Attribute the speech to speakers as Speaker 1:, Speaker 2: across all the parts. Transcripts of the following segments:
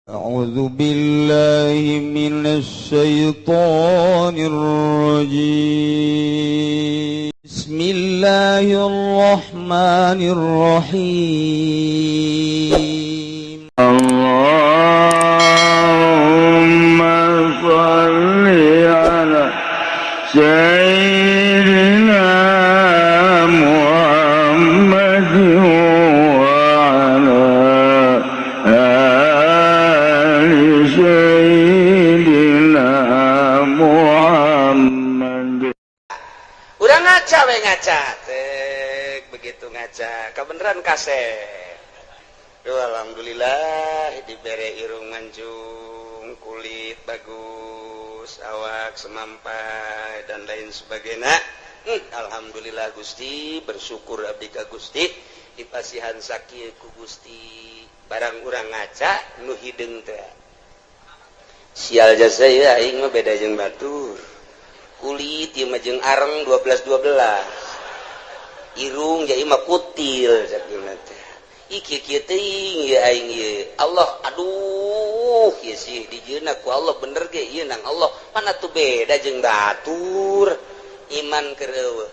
Speaker 1: أعوذ بالله من الشيطان الرجيم. بسم الله الرحمن الرحيم.
Speaker 2: اللهم صل على سيدنا محمد وعلى آل سيدنا محمد.
Speaker 3: Udah ngaca we, ngaca tek, begitu ngaca kebenaran kasep. Duh, alhamdulillah dibere irung mancung, kulit bagus, awak semampai dan lain sebagainya. Alhamdulillah Gusti, bersyukur abdi ka Gusti dipasihan sakieu ku Gusti. Barang urang ngaca nu hideung teh, sial jasa ya, aing mah beda jeung batur, kulit ieu mah jeung areng 12 12, irung jadi mah kutil sakieu teh. Ih, kieu kieu teuing ieu aing ieu. Allah, aduh, ieu sih dijieunna ku Allah bener ge ieu nang Allah mana tuh beda jeung batur. Iman keur eueuh,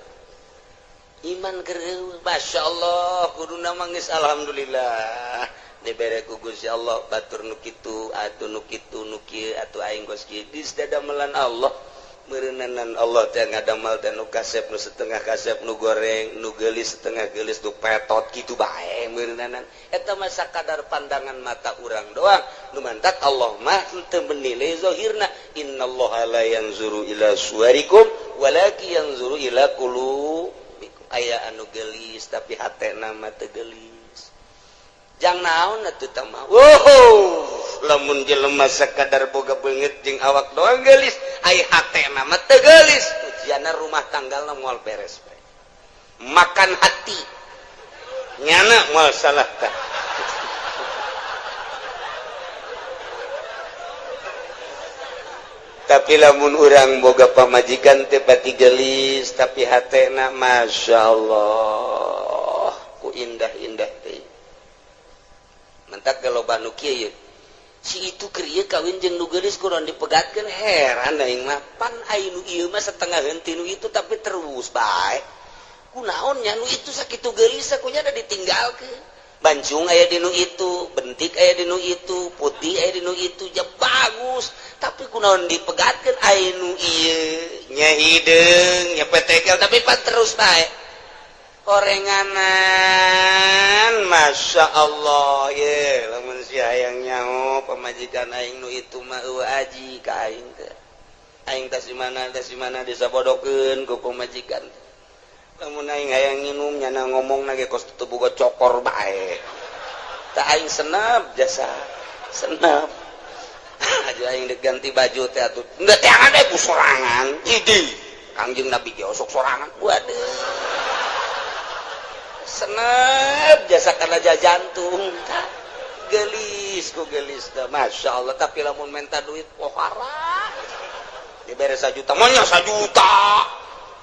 Speaker 3: iman keur eueuh. Masya Allah, kuduna mangis alhamdulillah dibere ku Gusti Allah, batur nu kitu atuh, nu kitu, nu kieu atuh, aing geus kieu geus dadamelan Allah. Meureunanan Allah teh ngadamal teh nu kasep, nu setengah kasep, nu goreng, nu geulis, setengah geulis, nu petot kitu bae meureunanan. Eta mah sakadar pandangan mata urang doang. Nu mantak Allah mah henteu menilai zahirna. Innallaha la yanzuru ila suwarikum walakin yanzuru ila qulubikum. Aya anu geulis tapi hatena mah teu geulis, jang naon atuh tah mah. Wow, lamun jelema sakadar boga beungeut jeung awak doang geulis, ai hatena mah teu geulis, ujianna rumah tanggalna moal beres bae. Makan hati nyana moal salah tah. Tapi lamun urang boga pamajikan teh pati geulis tapi hatena Masya Allah ku indah-indah teh. Mentak loba nu kieu si itu keur ieu kawin jeung nu geulis kurang dipegatkeun, heran aing mah. Pan ai nu ieu mah setengah henti nu itu tapi terus bae, kunaon nya nu itu sakitu geulis kunya da ditinggalkeun. Bancung aya di nu itu, bentik aya di nu itu, putih aya di nu itu, ja bagus, tapi kunaon dipegatkeun? Ai nu ieu nya hideung nya petekel tapi pan terus bae orenganan. Masya Allah ye, lamun si hayang nyaho pamajikan aing nu itu mah eueuh aji ka aing teh. Aing tas di mana, tas di mana disabodokeun ku pamajikan. Lamun aing hayang nginum nyana ngomong ge kos teu boga cokor bae tah. Aing senep jasa senep aja, aing dek ganti baju teh atuh henteu teangan deui ku sorangan. Idi Kangjeng Nabi ge osok sorangan. Waduh, senep jasa karena jantung gelis ku gelis dah, Masya Allah. Tapi lamun minta duit pohara, dibere 1 juta maunya 1 juta,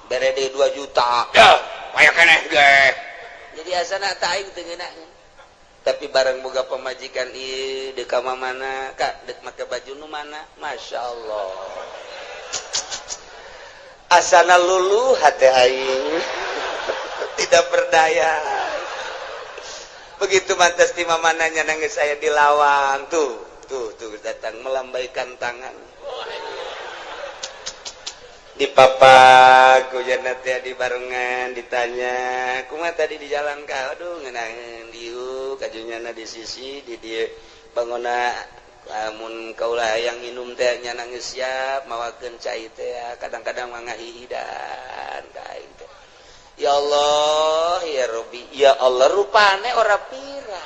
Speaker 3: bere deui 2 juta ya kayak keneh ge jadi asana tak aing teu ngeunaheun. Tapi bareng boga pamajikan ieu deuk ka mana kak, deuk make baju nu mana, Masya Allah, asana luluh hati aing, tidak berdaya. Begitu mantas di mamananya nangis saya di lawang tuh tuh tuh datang melambaikan tangan di papa ku teh di barengan, ditanya kumaha tadi di jalan ka. Aduh, ngeunaheun diuk kajunyana di sisi di dieu bangona. Lamun kaula hayang minum teh nya nangis siap mawakeun cai teh, kadang-kadang mah ngahihidan ka aing teh. Ya Allah ya Rabbi ya Allah, rupane ora pira.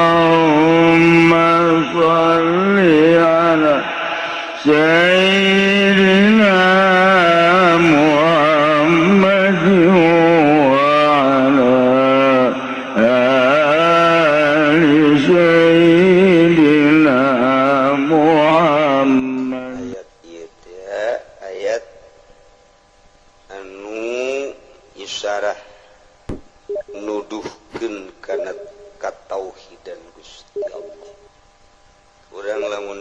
Speaker 2: اللهم صل على سيدنا محمد وعلى آل سيدنا محمد.
Speaker 3: Ayat ieu teh ayat anu isyarah nuduhkeun kana katauhidan Gusti.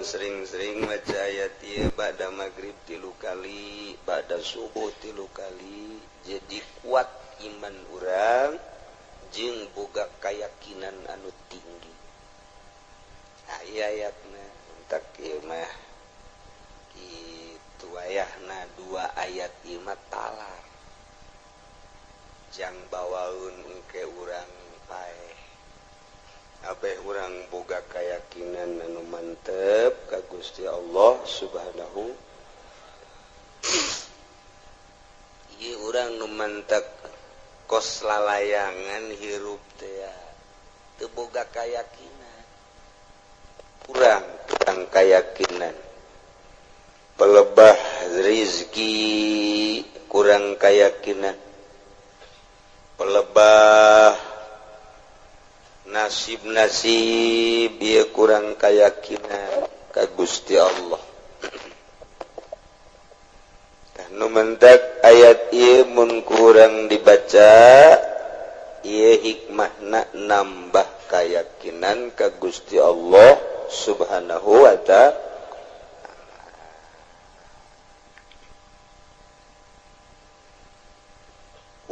Speaker 3: Lamun sering-sering maca ayat ieu ba'da maghrib 3 kali, ba'da subuh 3 kali, jadi kuat iman urang jeung boga keyakinan anu tinggi. Nah, ieu ayatna tak ieu mah kitu ayahna 2 ayat ieu mah talar. Jang bawaun engke urang paeh. Abeh urang boga keyakinan anu mantep ka Gusti Allah Subhanahu. Ieu urang nu mantep kos lalayangan hirup teh teu boga keyakinan. Kurang kurang keyakinan. Pelebah rizki kurang keyakinan. Pelebah nasib-nasib ieu kurang keyakinan ka Gusti Allah. Tah nu mentak ayat ieu mun kurang dibaca ieu hikmahna nambah keyakinan ka Gusti Allah Subhanahu wa ta'ala.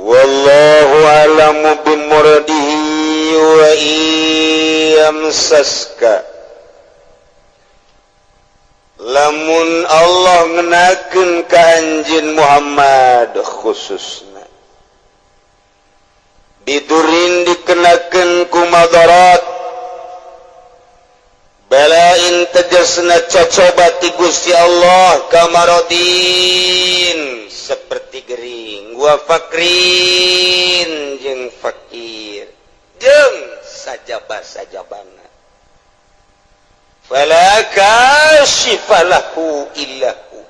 Speaker 3: Wallahu a'lamu bimuradihi wa iyamsaska. Lamun Allah ngenakeun ka anjeun Muhammad khususna bidurin dikenakeun ku madarat balain tegasna cocoba ti Gusti Allah kamarodin seperti gering wa fakrin jeung fakir jeung sajaba-sajabana fala kashifa lahu illahu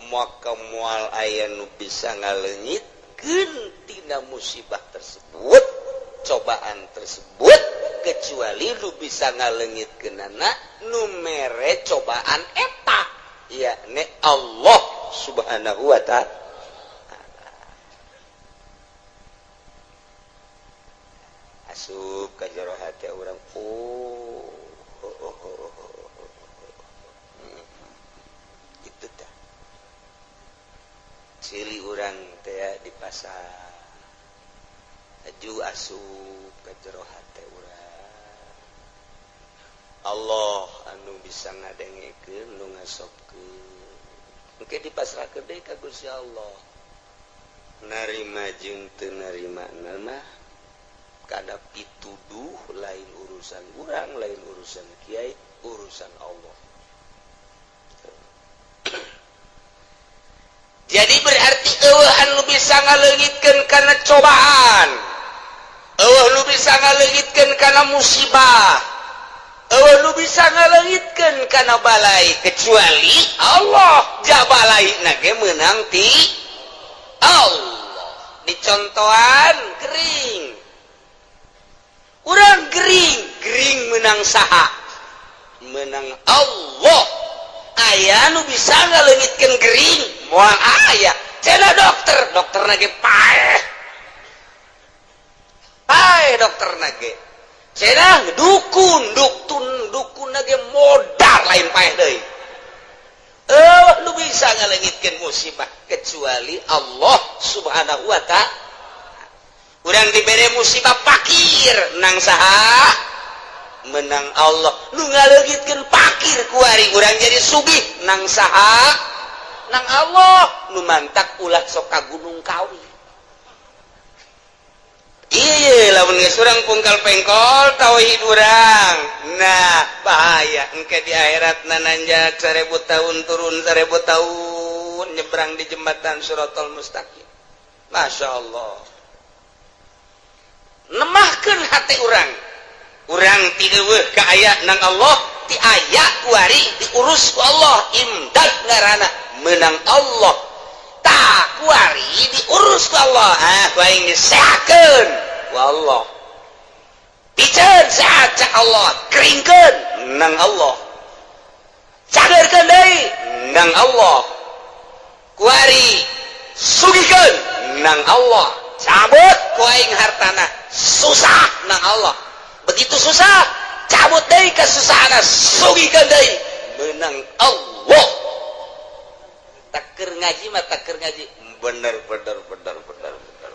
Speaker 3: maka moal aya nu bisa ngaleungitkeun tina musibah tersebut, cobaan tersebut, kecuali lu bisa ngaleungitkeunana nu mere cobaan eta yakni Allah Subhanahu wa ta'ala. Asup ka jero hati urang, oh, oh, oh, oh, oh. Itu tah cili urang teh di pasar aju asup ka jero hati urang. Allah anu bisa ngadengekeun nu ngasopkeun engke dipasrahkeun deui ka Gusti Allah. Narima jeung teu narima mah kada pituduh, lain urusan urang, lain urusan kiai, urusan Allah. Jadi berarti eueuh anu bisa ngaleungitkeun kana cobaan, eueuh nu bisa ngaleungitkeun kana musibah, eueuh nu bisa ngaleungitkeun kana balai kecuali Allah. Jabalai na ge meunang ti Allah. Dicontohan gering. Urang gering, gering menang saha? Menang Allah. Aya nu bisa ngaleungitkeun gering, moal aya. Cenah dokter, dokterna ge paeh. Paeh dokterna ge. Cenah dukun, dukun ge modar lain paeh deui. Eueuh nu bisa ngaleungitkeun musibah kecuali Allah Subhanahu wa ta'ala. Urang dibere musibah fakir nang saha? Menang Allah. Nu ngaleungitkeun fakir kuari urang jadi sugih nang saha? Nang Allah. Nu mantak ulah sok ka Gunung Kawi. Iya, lamun geus urang pungkal pengkol tauhid urang. Nah, bahaya engke di akhirat nananjak 1000 tahun turun 1000 tahun nyebrang di jembatan Shiratal Mustaqim. Masya Allah. Nemahkeun hati urang. Urang ti eueuh ka aya nang Allah, ti aya kuari diurus ku Allah, imdad ngaranna menang Allah. Tah kuari diurus ku Allah, ah ku aing disehatkeun ku Allah. Piceun sehat cak Allah, keringkeun nang Allah. Cageurkeun deui nang Allah. Kuari sugihkeun nang Allah. Cabut ku aing hartana, susah nang Allah. Begitu susah, cabut deui kesusahan, sugihkeun deui. menang Allah. Taker ngaji mah taker ngaji bener bener bener bener bener.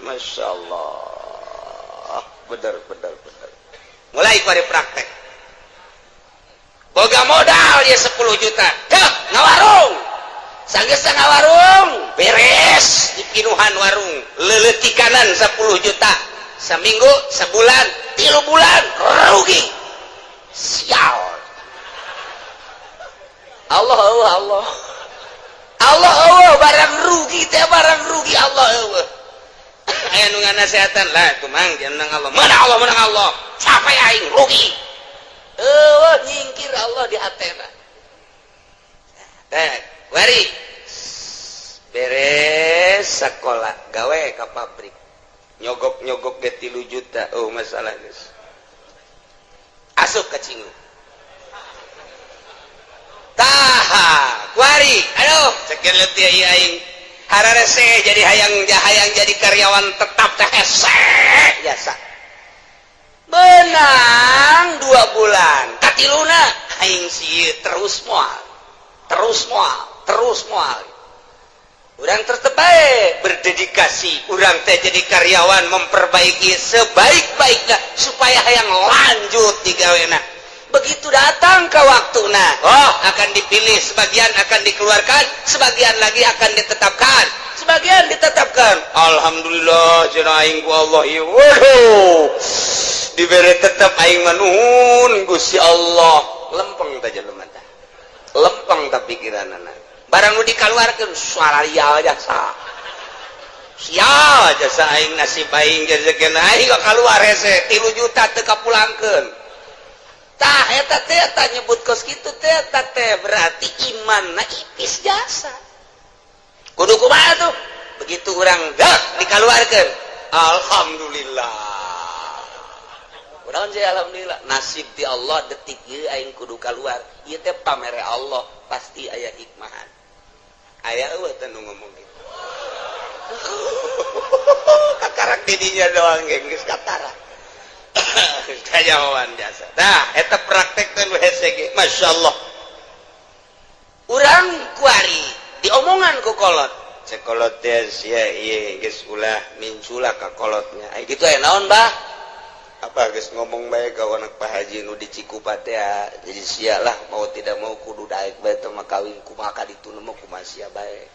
Speaker 3: Masya Allah, bener bener bener. Mulai kuari praktek. Boga modal ya 10 juta, deh ngawarung. Sanggeus ngawarung, beres dipinuhan warung, leuleutikanan 10 juta. Seminggu, sebulan, 3 bulan rugi. Sial. Allah Allah Allah. Allah Allah barang rugi teh barang rugi Allah Allah. Aya nu nganasehatan lah tuh mang jangan Allah. Mana Allah menang Allah. Capek aing rugi. Eueuh nyingkir Allah di hatena. Teh, wari beres sekolah gawe ka pabrik. Nyogok-nyogok ge 3 juta. Oh masalah geus. Asup ka cingu. Taha, kuari, aduh, sekian letih aing. Hararese jadi hayang hayang jadi karyawan tetap teh hese jasa. Menang 2 bulan, katiluna aing sieun terus moal. Terus moal, terus moal. Urang tetep bae berdedikasi, urang teh jadi karyawan memperbaiki sebaik-baiknya supaya hayang lanjut digawena. Begitu datang ke waktu nah, oh akan dipilih, sebagian akan dikeluarkan, sebagian lagi akan ditetapkan, sebagian ditetapkan. Alhamdulillah cenah aing ku Allah ieu. Waduh. Dibere tetep aing mah nuhun Gusti Allah. Lempeng teh jelema teh. Lempeng tah pikiranana. Barang nu dikaluarkeun suara jasa. Sial jasa aing nasib aing rezekina aing kaluar hese 3 juta teu kapulangkeun. Tah eta teh eta nyebut kos kitu teh eta teh berarti imanna ipis jasa. Kudu kumaha tuh? Begitu urang dak dikaluarkeun. Alhamdulillah. Urang sih alhamdulillah nasib di Allah detik ieu aing kudu kaluar. Ieu teh pamere Allah pasti aya hikmahan. Aya eueuh teh nu ngomong kitu. Kakarak didinya doang geus katara. Kajawan jasa. Nah, eta praktek teh nu hese ge. Masyaallah. Urang kuari diomongan ku kolot. Cek kolot teh sia ieu geus ulah mincula ka kolotnya. Ai kitu aya naon, Bah? Apa geus ngomong bae ka anak Pak Haji nu di Cikupa teh jadi sia lah mau tidak mau kudu daek bae teh mah kawin kumaha ka ditu mah kumaha sia bae.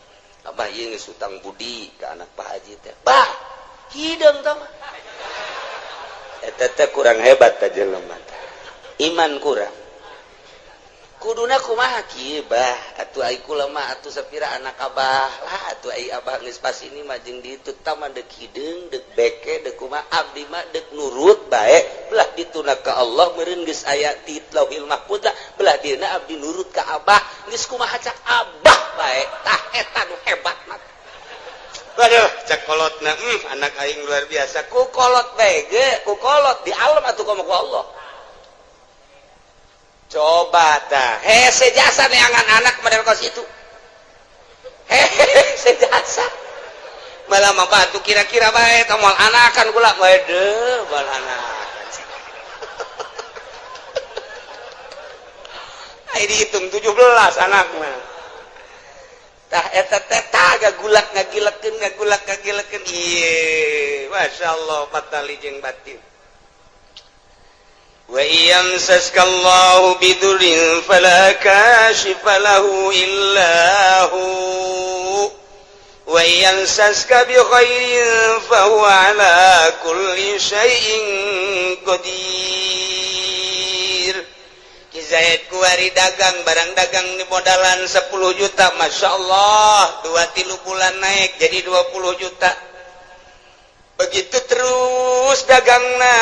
Speaker 3: Abah ieu geus utang budi ka anak Pak Haji teh. Bah, hideung tah mah. Eta teh kurang hebat teh jelema teh. Iman kurang. Kuduna kumaha kieu bah, atuh ai kula mah atuh sapira anak abah lah atuh ai abah geus pas ini mah jeung ditu tah mah deuk hideung deuk beke deuk kumaha abdi mah deuk nurut bae belah dituna ka Allah meureun geus aya di Lauhil Mahfuz belah dieuna abdi nurut ka abah geus kumaha cak abah bae tah eta nu hebat mah. Waduh, cak kolotna, anak aing luar biasa. Ku kolot bae ge, ku kolot di alam atuh komo ku Allah. Coba tah, hese jasa neangan anak model kos itu. Hese jasa. Malah mah batu kira-kira bae tah moal anakan kula waduh, moal anakan. Ai dihitung 17 anak mah. Tah eta teh tah gagulak ngagilekeun ngagulak ngagilekeun ieu masyaallah patali jeung batin. Wa iyamsaskallahu bidurrin fala kashifa lahu illa hu wa iyamsaska bi khairin fa huwa ala kulli syai'in qadir. Ki Zaid kuari dagang barang dagang di modalan 10 juta Masya Allah 2-3 bulan naik jadi 20 juta. Begitu terus dagangna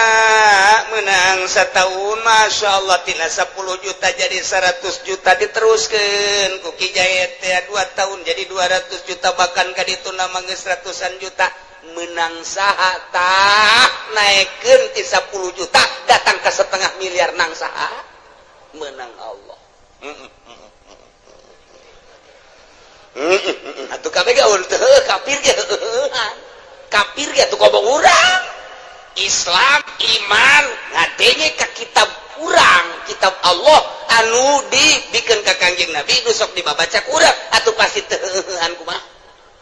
Speaker 3: menang setahun Masya Allah tina 10 juta jadi 100 juta diteruskan ku Ki Zaid teh 2 tahun jadi 200 juta bahkan ka ditu nama geus ratusan juta menang saha tah naikkeun ti 10 juta datang ke setengah miliar nang saha menang Allah. Atuh kabeh ge teu kafir ge kafir ge atuh ngomong urang Islam iman ngadenge ka kitab urang kitab Allah Anu dibikeun ka Kangjeng Nabi nu sok dibabaca ku urang atuh pasti teu heuheuhan kumaha,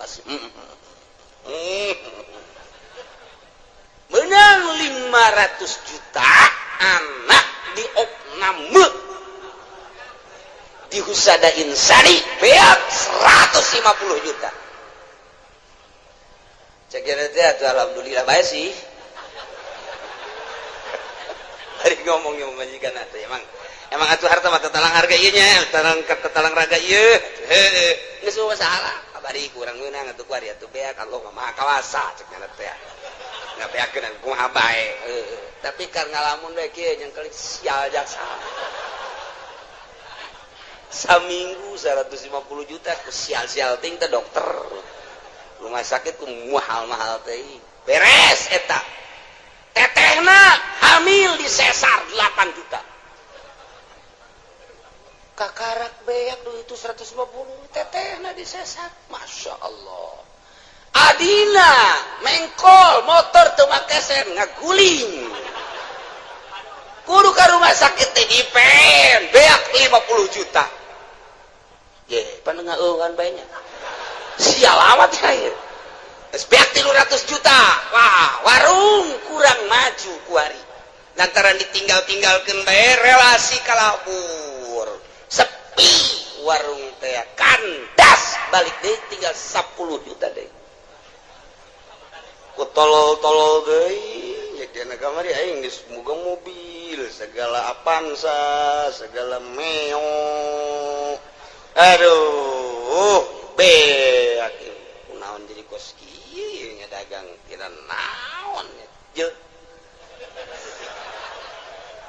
Speaker 3: pasti Menang 500 juta, anak di opname di Husada Insani beak 150 juta. Cek teh atuh, alhamdulillah bae sih. Hari ngomong majikan atuh, emang emang atuh harta mah tatalang harga ieu nya, tatalang tatalang raga ieu. Heuh, geus masalah kabari kurang meunang atuh kuari atuh beak, Allah mah Maha Kawasa cek nya teh. Ngabeakeun kumaha bae. Tapi kar ngalamun bae kieu nyengkelik sial jaksa. Saminggu 150 juta ku sial-sial ting teh, dokter rumah sakit ku mahal-mahal teh. Beres eta tetehna hamil di sesar 8 juta, kakarak beak duit itu 150, tetehna di sesar. Masya Allah, adina mengkol motor teu make sen, ngaguling kudu ka rumah sakit teh dipen beak 50 juta. Ye, panengah bae nya. Sial amat ya ieu. Geus beak 300 juta. Wah, warung kurang maju kuari. Lantaran ditinggal-tinggalkeun bae, relasi kalabur. Sepi warung teh, kandas, balik deui tinggal 10 juta deui. Ku tolol-tolol deui, ya dina kamari aing geus boga mobil, segala Avanza, segala Meo. Aduh, beak naon jadi kos kieu nya, dagang tidak naon nya.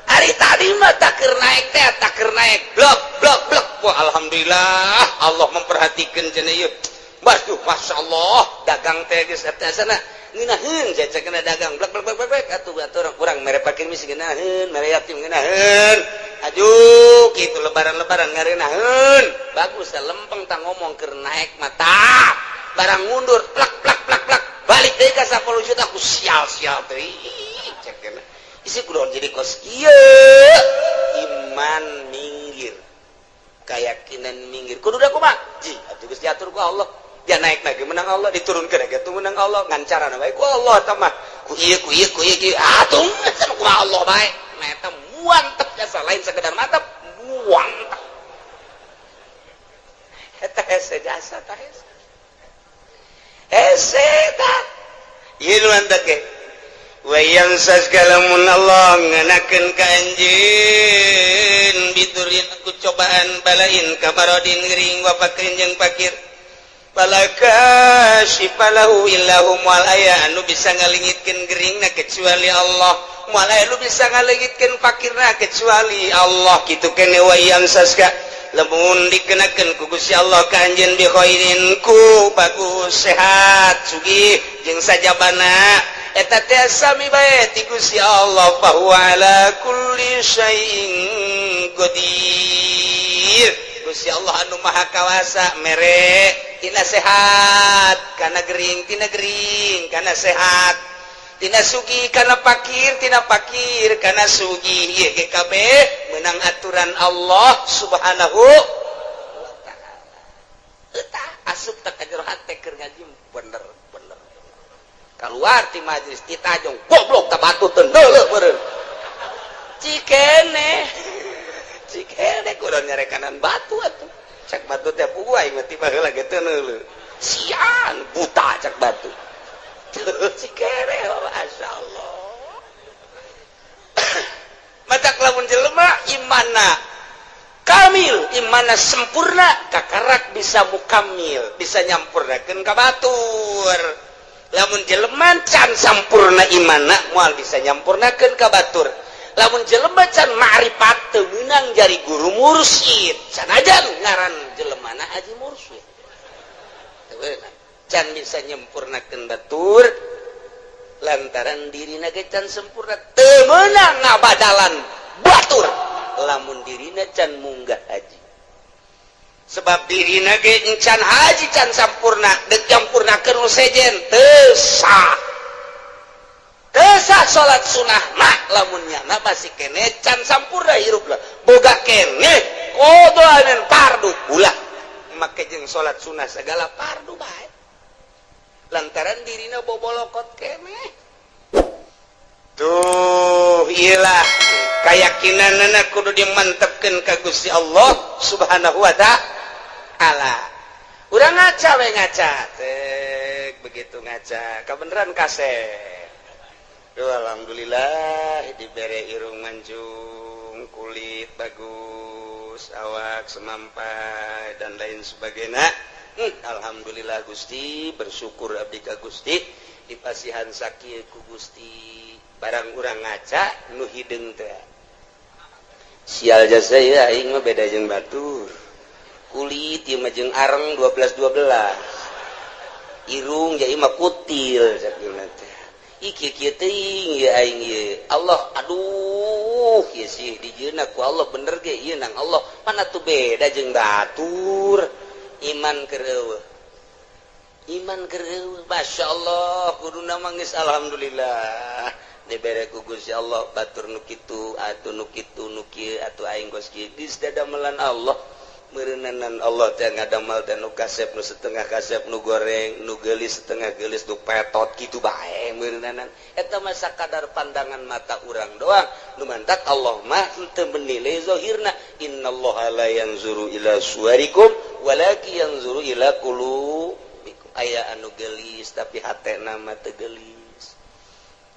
Speaker 3: Hari tadi mah takir naik teh, takir naik blok blok blok. Wah, alhamdulillah Allah memperhatikan cenah ieu. Waduh, masya Allah, dagang teh geus eta sana ngeunaheun cecek kena dagang blok blok blok blok atuh atuh urang mere pakir misi ngeunaheun, mere yatim ngeunaheun. Aduh, kitu lebaran-lebaran ngareunaheun. Bagus teh lempeng tah ngomong keur naik mata. Barang mundur plak plak plak plak balik deui ka 10 juta ku sial-sial teh. Cek kena. Isi kudu jadi kos kieu. Iman minggir. Keyakinan minggir. Kudu da kumaha? Ji, atuh geus diatur ku Allah. Dia naik lagi menang Allah, diturunkan lagi tuh menang Allah, ngan carana bae ku Allah tah mah. Ku ieu ku ieu ku ieu ku atuh sama ku Allah bae. Nah, eta mantep jasa, lain sekedar mantap, mantap. Eta hese jasa tah hese. Hese tah. Ieu nu mantep ge. Wa yamsaska lamun Allah ngenakeun ka anjeun bidurin ku cobaan balain kamarodin gering wa fakrin jeung fakir, fala kasyifa lahu illahu, moal aya anu bisa ngalingitkeun geringna kecuali Allah, moal aya anu bisa ngalingitkeun fakirna kecuali Allah. Kitu kene. Wa yamsaska lamun dikenakeun ku Gusti Allah ka anjeun bi khairin ku bagus, sehat, sugih jeung sajabana, eta teh sami bae ti Gusti Allah, fa huwa ala kulli syai'in qadir. Gusti Allah anu maha kawasa mere tina sehat kana gering, tina gering kana sehat, tina sugih kana pakir, tina pakir kana sugih. Ieu ge kabeh menang aturan Allah Subhanahu wa Ta'ala. Eta asup tak ka jero hate keur ngaji bener bener, keluar ti majlis ditajong, goblok tak batu teu neuleuh meureun. Cikene cikene kudu nyarekanan batu atuh. Cak batu teh, puguh aing mah tiba heula ge teu neuleuh, sian buta cak batu. Cikene, masya Allah. Matak lamun jelema imana kamil, imana sempurna, kakarak bisa mukamil, bisa nyampurnakeun ka batur. Lamun jelema can sampurna imana, moal bisa nyampurnakeun ka batur. Lamun jelema can ma'rifat, teu meunang jari guru mursyid, sanajan ngaran jelemana haji mursyid. Teu meunang, can bisa nyempurnakeun batur lantaran dirina ge can sempurna. Teu meunang ngabadalan batur lamun dirina can munggah haji, sebab dirina ge can haji, can sampurna. Dek nyampurnakeun nu sejen teu sah. Teu sah salat sunah mah lamun nyana masih kene can sampurna hirup lah. Boga kene qadha dan fardu ulah make jeung salat sunah segala fardu bae. Lantaran dirina bobolokot kene. Tuh iyalah keyakinanana kudu dimantepkeun ka Gusti Allah Subhanahu wa ta'ala. Urang ngaca we ngaca. Tek begitu ngaca kabeneran kasep. Duh, alhamdulillah dibere irung mancung, kulit bagus, awak semampai dan lain sebagainya. Alhamdulillah Gusti, bersyukur abdi ka Gusti dipasihan sakieu ku Gusti. Barang urang ngaca nu hideung teh. Sial jasa ya aing mah beda jeung batur. Kulit ieu mah jeung areng 12 12. Irung ja ieu mah kutil sakieu teh. Iki kieu teuing ieu aing ieu. Allah aduh ieu sih dijieunna ku Allah bener ge ieu nang Allah. Mana tuh beda jeung batur. Iman keur eueuh. Iman keur eueuh. Masyaallah kuduna mah geus alhamdulillah. Dibere ku Gusti Allah batur nu kitu atuh nu kitu nu kieu atuh aing geus kieu geus dadamelan Allah. Meureunanan Allah teh ngadamel teh nu kasep nu setengah kasep nu goreng nu geulis setengah geulis nu petot kitu bae meureunanan eta mah sakadar pandangan mata urang doang nu mantak Allah mah henteu menilai zahirna innallaha la yanzuru ila suwarikum walakin yanzuru ila qulubikum aya anu geulis tapi hatena mah teu geulis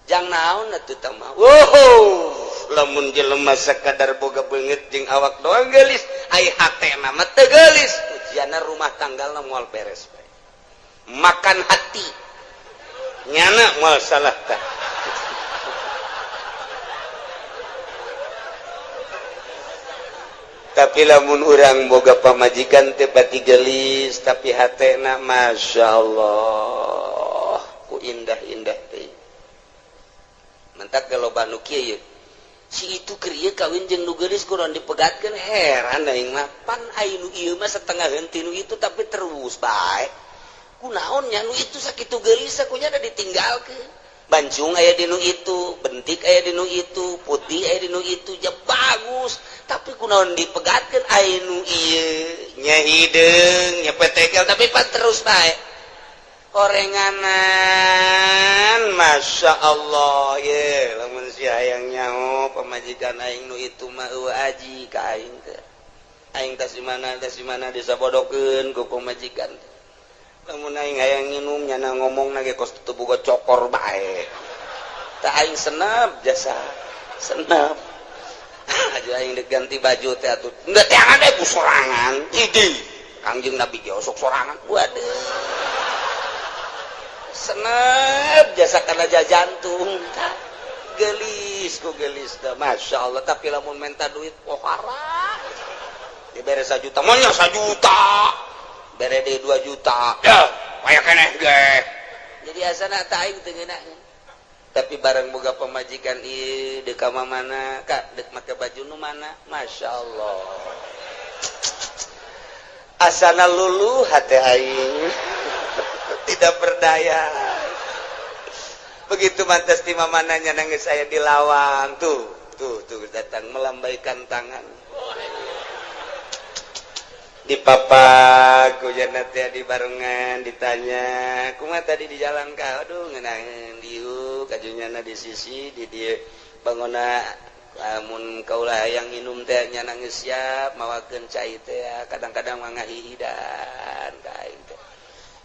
Speaker 3: jang naon atuh tah mah wow lamun jelema sakadar boga beungeut jeung awak doang geulis ai hatena mah teu geulis ujianna rumah tanggalna moal beres bae makan hati nyana moal salah tah. Tapi lamun urang boga pamajikan teh pati geulis tapi hatena masyaallah ku indah-indah teh mentak loba nu kieu si itu keur ieu kawin jeung nu geulis kurang dipegatkeun heran aing mah pan ai nu ieu mah setengah henteu nu itu tapi terus bae kunaon nya nu itu sakitu geulis kunya da ditinggalkeun bancung aya di nu itu bentik aya di nu itu putih aya di nu itu ja bagus tapi kunaon dipegatkeun ai nu ieu nya hideung nya petekel tapi pan terus bae orenganan Masya Allah ye lamun si hayang nyaho pamajikan aing nu itu mah eueuh aji ka aing teh aing tas di mana disabodokeun ku pamajikan lamun aing hayang nginum nyana ngomongna ge kos teu boga cokor bae tah aing senep jasa senep aja aing deuk ganti baju teh atuh henteu teangan deui ku sorangan idi Kangjeng Nabi ge osok sorangan waduh senep jasa karena jantung gelis ku gelis dah Masya Allah tapi lamun minta duit pohara dibere 1 juta maunya 1 juta bere deui 2 juta ya aya keneh ge jadi asana tah aing teu ngeunah tapi barang boga pamajikan ieu deuk ka mana ka deuk make baju nu mana Masya Allah asana luluh hate aing tidak berdaya. Begitu mantas di mamananya nangis saya di lawang tuh tuh tuh datang melambaikan tangan di papak hujan teh di barengan ditanya kumaha tadi di jalan ka aduh ngeunaheun diuk kajunyana di sisi di dieu bangona lamun kaula hayang minum teh nya nangis siap mawakeun cai teh kadang-kadang mah ngahihidan ka aing teh.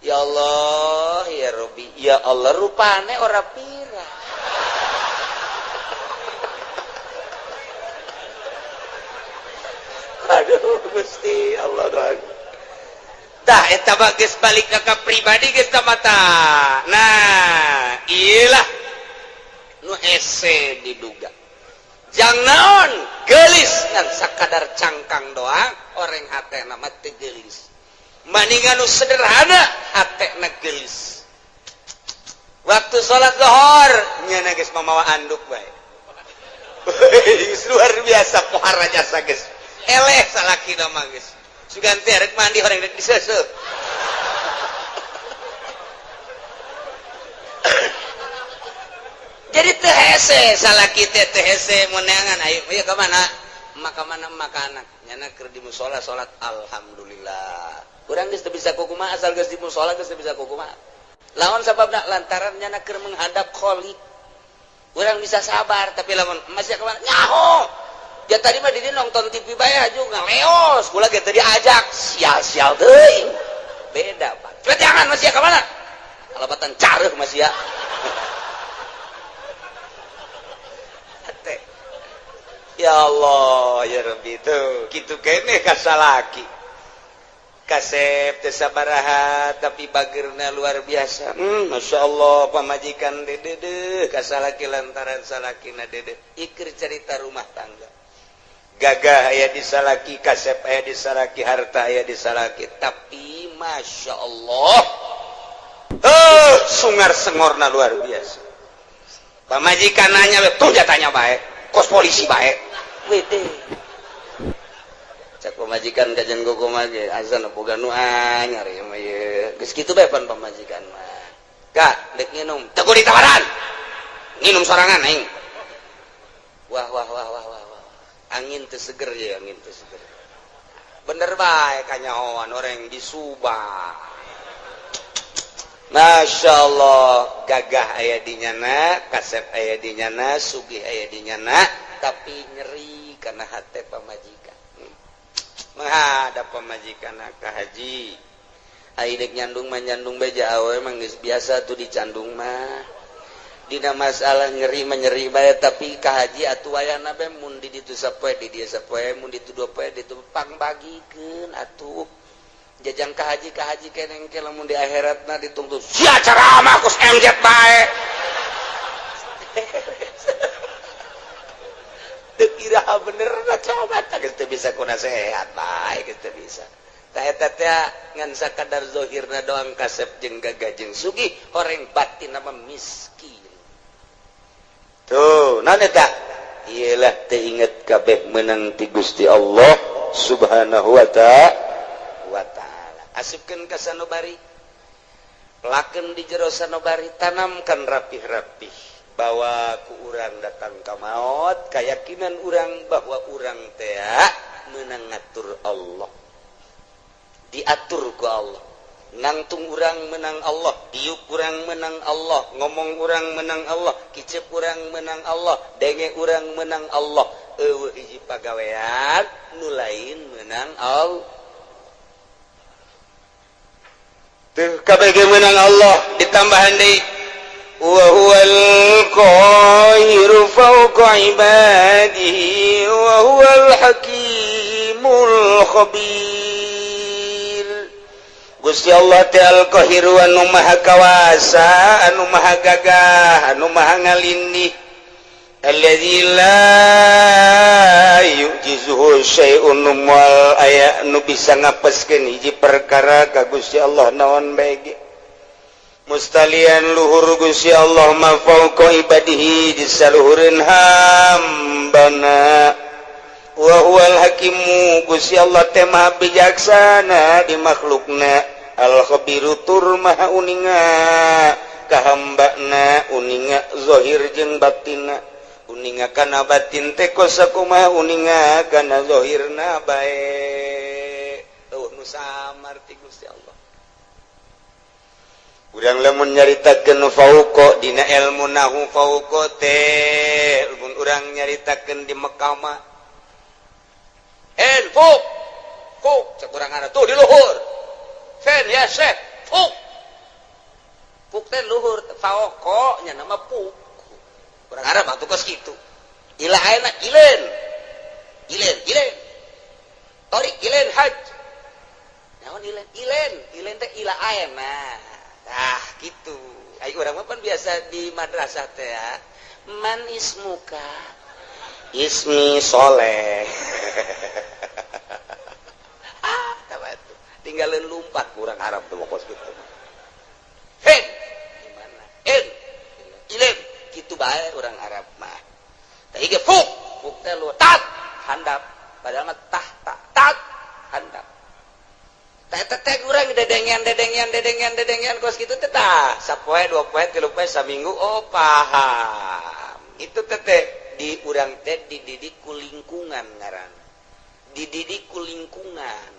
Speaker 3: Ya Allah, ya Rabbi, ya Allah rupane ora pira. Aduh Gusti Allah doang. Tah eta mah geus balik ka pribadi geus ta mata. Nah, iyalah nu hese diduga. Jang naon geulis ngan sakadar cangkang doang oreng hatena mah teu geulis. Maningan nu sederhana hatena geulis. Waktu salat zuhur nyana geus mamawa anduk bae. Luar biasa pohara jasa geus. Eleh salakina mah geus. Sugan teh rek mandi horeng rek diseuseuh. Jadi Hese salaki teh teh hese meunangan ayo ieu ka mana? Maka mana maka anak nyana keur di musala salat alhamdulillah. Urang geus teu bisa kukumaha asal geus di musala geus teu bisa kukumaha. Lawan sababna lantaran nyana keur menghadap Khalik. Urang bisa sabar tapi lamun masih ka mana? Nyaho. Ya tadi mah di nonton TV bae juga ngaleos, kula ge teu diajak, sial-sial teuing. Beda, Pak. Jangan masih ka mana? Kalabatan careuh masih ya. Ya Allah, ya Rabbi itu kitu keneh ka salaki. Kasep teu sabaraha tapi bageurna luar biasa. Masya Allah pamajikan dedeuh ka salaki lantaran salakina dedeuh. Iker cerita rumah tangga. Gagah aya di salaki, kasep aya di salaki, harta aya di salaki, tapi Masya Allah sungar sengorna luar biasa. Pamajikan nanya tuh jatanya baik, kos polisi baik. Wede. Cak pamajikan kajian gogo mah ge azan boga nu anyar ieu mah ieu. Geus kitu bae pan pamajikan mah. Kak, dek nginum, teu kudu ditawaran. Nginum sorangan aing. Wah wah wah wah wah. Angin teu seger ya, angin teu seger. Bener bae kanyahoan orang di Subang. Masya Allah, gagah aya di nyana, kasep aya di nyana, sugih aya di nyana, tapi nyeri karena hate pamajikan. Menghadap pamajikan ka haji. Ai dek nyandung mah nyandung beja awe emang geus biasa tuh dicandung mah. Dina masalah nyeri mah nyeri bae tapi ka haji atuh wayana bae mun di ditu sapoe di dieu sapoe mun ditu dua poe ditu pangbagikeun atuh. Jajang ka haji keneng ke lamun di akhiratna ditungtut sia ceramah kos MZ bae. Teu iraha bener na coba tah geus teu bisa ku nasehat bae geus teu bisa. Tah eta teh ngan sakadar zahirna doang kasep jeung gagah jeung sugih horeng batin mah miskin. Tuh, naon eta? Iyalah teu inget kabeh meunang ti Gusti Allah Subhanahu wa ta'ala. Asupkeun ka sanubari, lakeun di jero sanubari, tanamkan rapih-rapih bahwa ku urang datang ka maot, keyakinan urang bahwa urang teh meunang ngatur Allah, diatur ku Allah, nangtung urang menang Allah, diuk urang menang Allah, ngomong urang menang Allah, kicep urang menang Allah, denge urang menang Allah, eueuh hiji pagawean nu lain menang Allah. Tuh kabeh menang Allah ditambahan deui wa huwal qahiru fawqa ibadihi wa huwal hakimul khabir. Gusti Allah teh al-qahiru anu maha kawasa, anu maha gagah, anu maha ngalindih. Alladzi la yu'jizuhu syai'un moal aya nu bisa ngapeskeun hiji perkara ka Gusti Allah naon bae ge. Mustalian luhur Gusti Allah ma fauqa ibadihi di saluhureun hambana. Wa huwal hakimu Gusti Allah teh maha bijaksana di makhlukna. Al khabiru tur maha uninga ka hambana, uninga zahir jeung batinna. Uninga kana batin teh sakumaha uninga kana zahirna bae. Eueuh nu samar ti Gusti Allah. Urang lamun nyaritakeun fauqa dina ilmu nahu fauqa teh mun urang nyaritakeun di Mekah mah en fuk fuk cek urang ada tuh di luhur. Fen ya syekh fuk fuk teh luhur fauqa nya nama fuk. Urang Arab atuh kos kitu. Ila ayeuna ilen. Ilen, ilen. Torik ilen haj. Naon ilen? Ilen, ilen teh ila ayeuna. Tah kitu. Ai urang mah pan biasa di madrasah teh ya. Man ismuka? Ismi Soleh. Ah, tah tinggalin lumpat kurang Arab tuh kos kitu. Hen, gimana? En, ilen. Kitu bae urang Arab mah. Tah ieu fuk, fuk teh lu tat handap, padahal mah tah tak tat handap. Tah eta teh urang dedengean dedengean dedengean dedengean kos kitu teh tah sapoe dua poe tilu poe saminggu oh paham. Itu teh di urang teh dididik ku lingkungan, ngaran dididik ku lingkungan.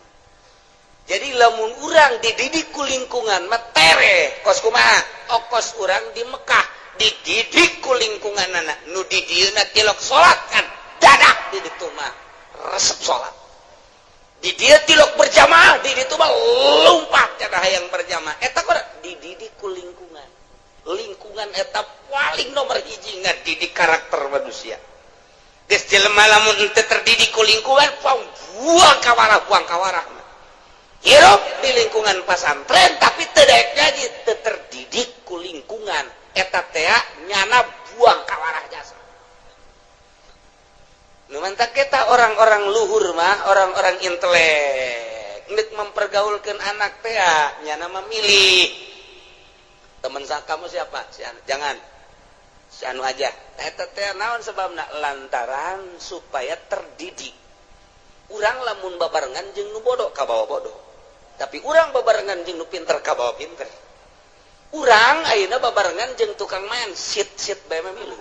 Speaker 3: Jadi lamun urang dididik ku lingkungan mah tere kos kumaha. Okos urang di Mekah dididik ku lingkungan, anak nu di dieuna tilok salat kan dadak di ditu mah resep salat. Di dieu tilok berjamaah, di ditu mah lompat cara hayang berjamaah. Eta kok dididik ku lingkungan. Lingkungan eta paling nomor hiji ngadidik karakter manusia. Geus jelema lamun henteu terdidik ku lingkungan, buang kawarah, buang kawarah. Hirup di lingkungan pasantren tapi teu daek ngaji, teu terdidik ku lingkungan eta teh, nyana buang kawarah jasa. Nu mantak kita orang-orang luhur mah, orang-orang intelek, nek mempergaulkan anak teh nyana memilih teman. Kamu siapa? Si anu. Jangan si anu aja. Eta teh naon sebabna? Lantaran supaya terdidik. Urang lamun babarengan jeung nu bodoh, kabawa bodoh, tapi urang babarengan jeung nu pinter, kabawa pinter. Urang ayeuna babarengan jeung tukang main sit sit bae milu,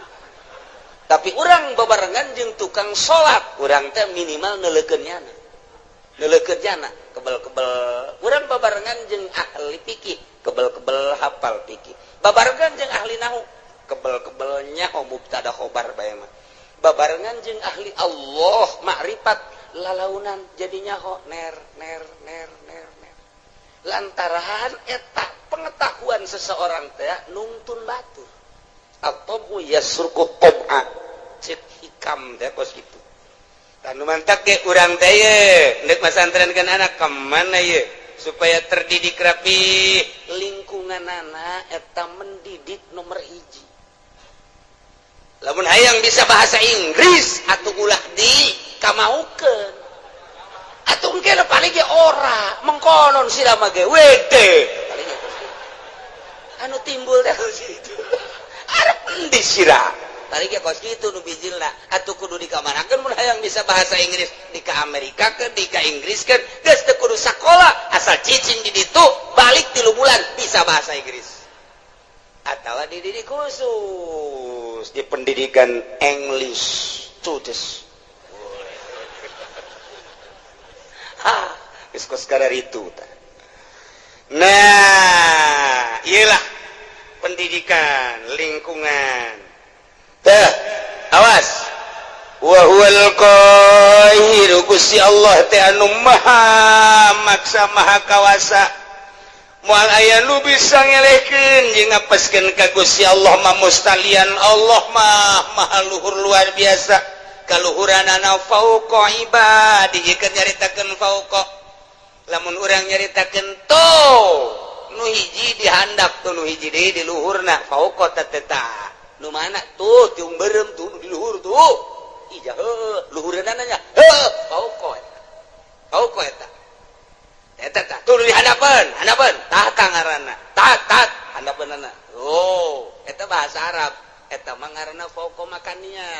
Speaker 3: tapi urang babarengan jeung tukang salat, urang teh minimal neuleukeun nyana, neuleukeun nyana kebel-kebel. Urang babarengan jeung ahli fikih, kebel-kebel hafal fikih. Babarengan jeung ahli nahu, kebel-kebel nyaho mubtada khobar bae mah. Babarengan jeung ahli Allah, makrifat, lalaunan jadi nyaho ner ner ner ner ner. Lantaran eta pengetahuan seseorang teh nungtun batur atau yasruqu tob'a, cek hikam teh kos kitu. Tanu mantak ge urang teh ye ndek masantrenkeun anak kemana ye supaya terdidik rapi, lingkungan anak eta mendidik nomor hiji. Lamun hayang bisa bahasa Inggris atau ulah di kamaukeun atuh, engke paling ge ora mengkonon sira mah ge wede paling ge anu timbul teh kitu. Arep endi sira? Tadi ge kos kitu nu bijilna. Atuh kudu dikamanakeun mun hayang bisa bahasa Inggris? Di ka Amerika ke, di ka Inggris ke? Geus teu kudu sakola, asal cicing di ditu, balik 3 bulan bisa bahasa Inggris. Atau dididik khusus di pendidikan English students. Ha, geus kos itu. Nah, iyalah pendidikan lingkungan teh. Awas, wa huwal qahiru, Gusti Allah teh anu maha maksa, maha kawasa, moal aya nu bisa ngelehkeun jeung ngapeskeun ka Gusti Allah mah. Mustalian Allah mah maha luhur, luar biasa kaluhuranana, fauqa ibadi. Keur nyaritakeun fauqa, lamun urang nyaritakeun tuh nu hiji dihandap tuh, nu hiji deui di luhurna, fauqa teh teh nu mana tuh? Tiung berem tuh di luhur tuh. Ija heuh, luhureunana nya heuh, fauqa eta, fauqa eta. Eta tah tuh di handapeun, handapeun tah tah ngaranna tah tah handapeunana. Oh, eta bahasa Arab, eta mah ngaranna fauqa makania.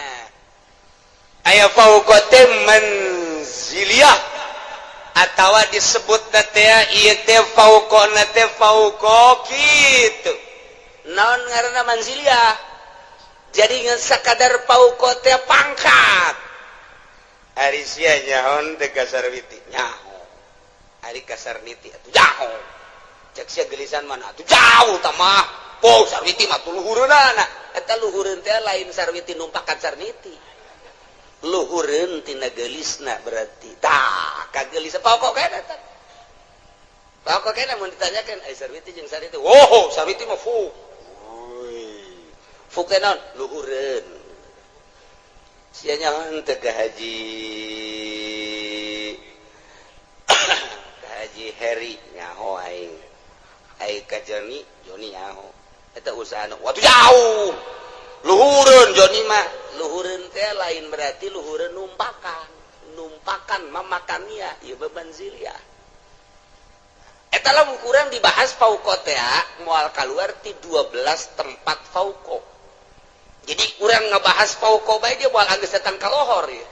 Speaker 3: Aya fauqa teh manziliyah atawa disebut teh ieu teh fauqa teh fauqa kitu. Naon ngaranna manziliyah? Jadi ngan sakadar fauqa teh pangkat. Ari sia nyaho teh ka Sarwiti? Nyaho. Ari ka Sarniti atuh nyaho? Cek sia gelisan mana atuh, jauh tah mah. Po Sarwiti mah tuh luhureunana. Eta luhureun teh lain Sarwiti numpakan Sarniti, luhureun tina geulisna berarti. Tah kagelis pokok kena eta, pokok kena. Mun ditanyakeun ai Sarwiti jeung Sarniti, oh, Sarwiti mah fu fu teh naon? Luhureun. Sia nyaho teh ka Haji Heri? Nyaho aing. Ai ka Joni? Joni nyaho. Eta usaha waktu jauh, luhureun Joni mah. Luhureun teh lain berarti luhureun numpakan, numpakan mamakannya ieu bebanzilia. Eta lamun kurang dibahas fauqa teh moal keluar ti 12 tempat fauqa. Jadi kurang ngebahas fauqa bae dia moal anggeus datang ka lohor ya,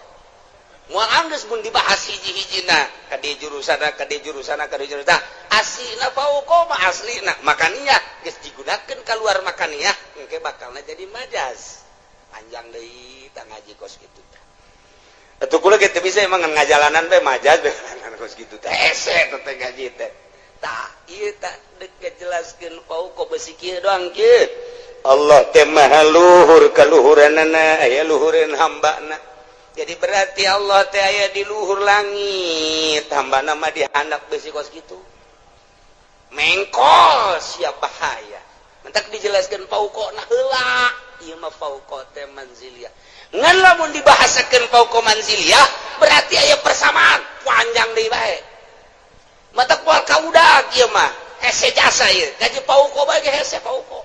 Speaker 3: moal anggeus mun dibahas hiji-hijina ka di jurusana, ka di jurusana, ka di jurusana. Aslina fauqa mah aslina makaniah, geus digunakeun keluar makaniah, engke bakalna jadi majaz. Panjang deui tah ngaji kos kitu teh. Atuh kula ge teu bisa emang ngajalanan bae, majaz bae kos kitu teh. Hese teh ngaji teh. Tah, ieu tah deuk ngajelaskeun fauqa besi kieu doang kieu. Allah teh maha luhur kaluhuranana, aya luhureun hambana. Jadi berarti Allah teh aya di luhur langit, hambana mah di handap besi kos kitu. Mengkol siap bahaya. Mentak dijelaskan fauqa nah heula. Ieu mah fauqa teh manziliyah. Ngan lamun dibahasakeun fauqa manziliyah berarti aya persamaan panjang deui bae. Mata kual kaudag ieu mah hese jasa ieu. Gaji fauqa bae ge hese fauqa.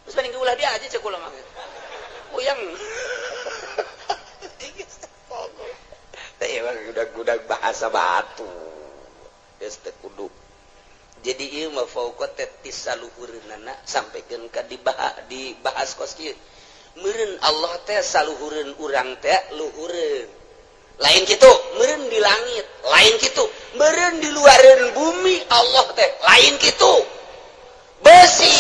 Speaker 3: Terus mending ulah dia aja cek ulah mah. Uyang. Teh emang gudag-gudag bahasa batu. Geus teu kudu. Jadi ieu mah fauqa teh ti saluhureunana sampaikeun ka dibahas kos kieu. Meureun Allah teh saluhureun urang teh luhureun. Lain kitu, meureun di langit, lain kitu, meureun di luareun bumi Allah teh, lain kitu. Besi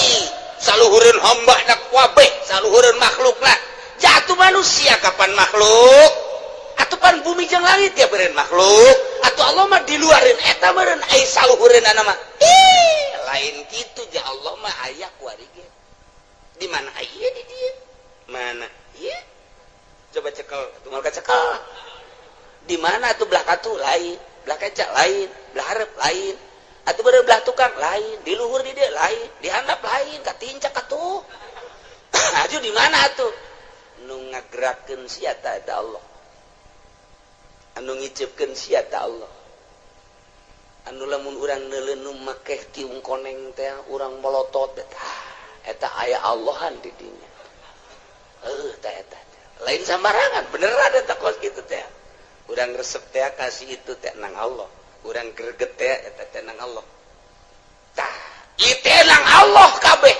Speaker 3: saluhureun hamba na kabeh, saluhureun makhlukna. Jatuh manusia kapan makhluk? Atuh pan bumi jeung langit ya meureun makhluk. Atuh Allah mah di luareun eta meureun ai saluhureunana mah. Ih, lain kitu ja Allah mah aya kuari ge. Di mana aya di dieu? Mana? Ieu. Coba cekel, tunggal kacekel. Di mana tuh belah katu lain, belah keca lain, belah hareup lain. Atuh beureum belah tukang lain, di luhur di dieu lain, di handap lain, katincak atuh. Aju di mana atuh? Nu ngagerakeun sia ta eta Allah. Anu ngiceupkeun sia ta Allah. Anu lamun urang neuleun nu make tiung koneng teh urang molotot eta eta aya Allahan di dinya. Heuh tah eta. Lain sambarangan, beneran eta kos kitu teh. Urang resep teh kasih itu teh nang Allah. Urang greget teh eta teh nang Allah. Tah, ieu teh nang Allah kabeh.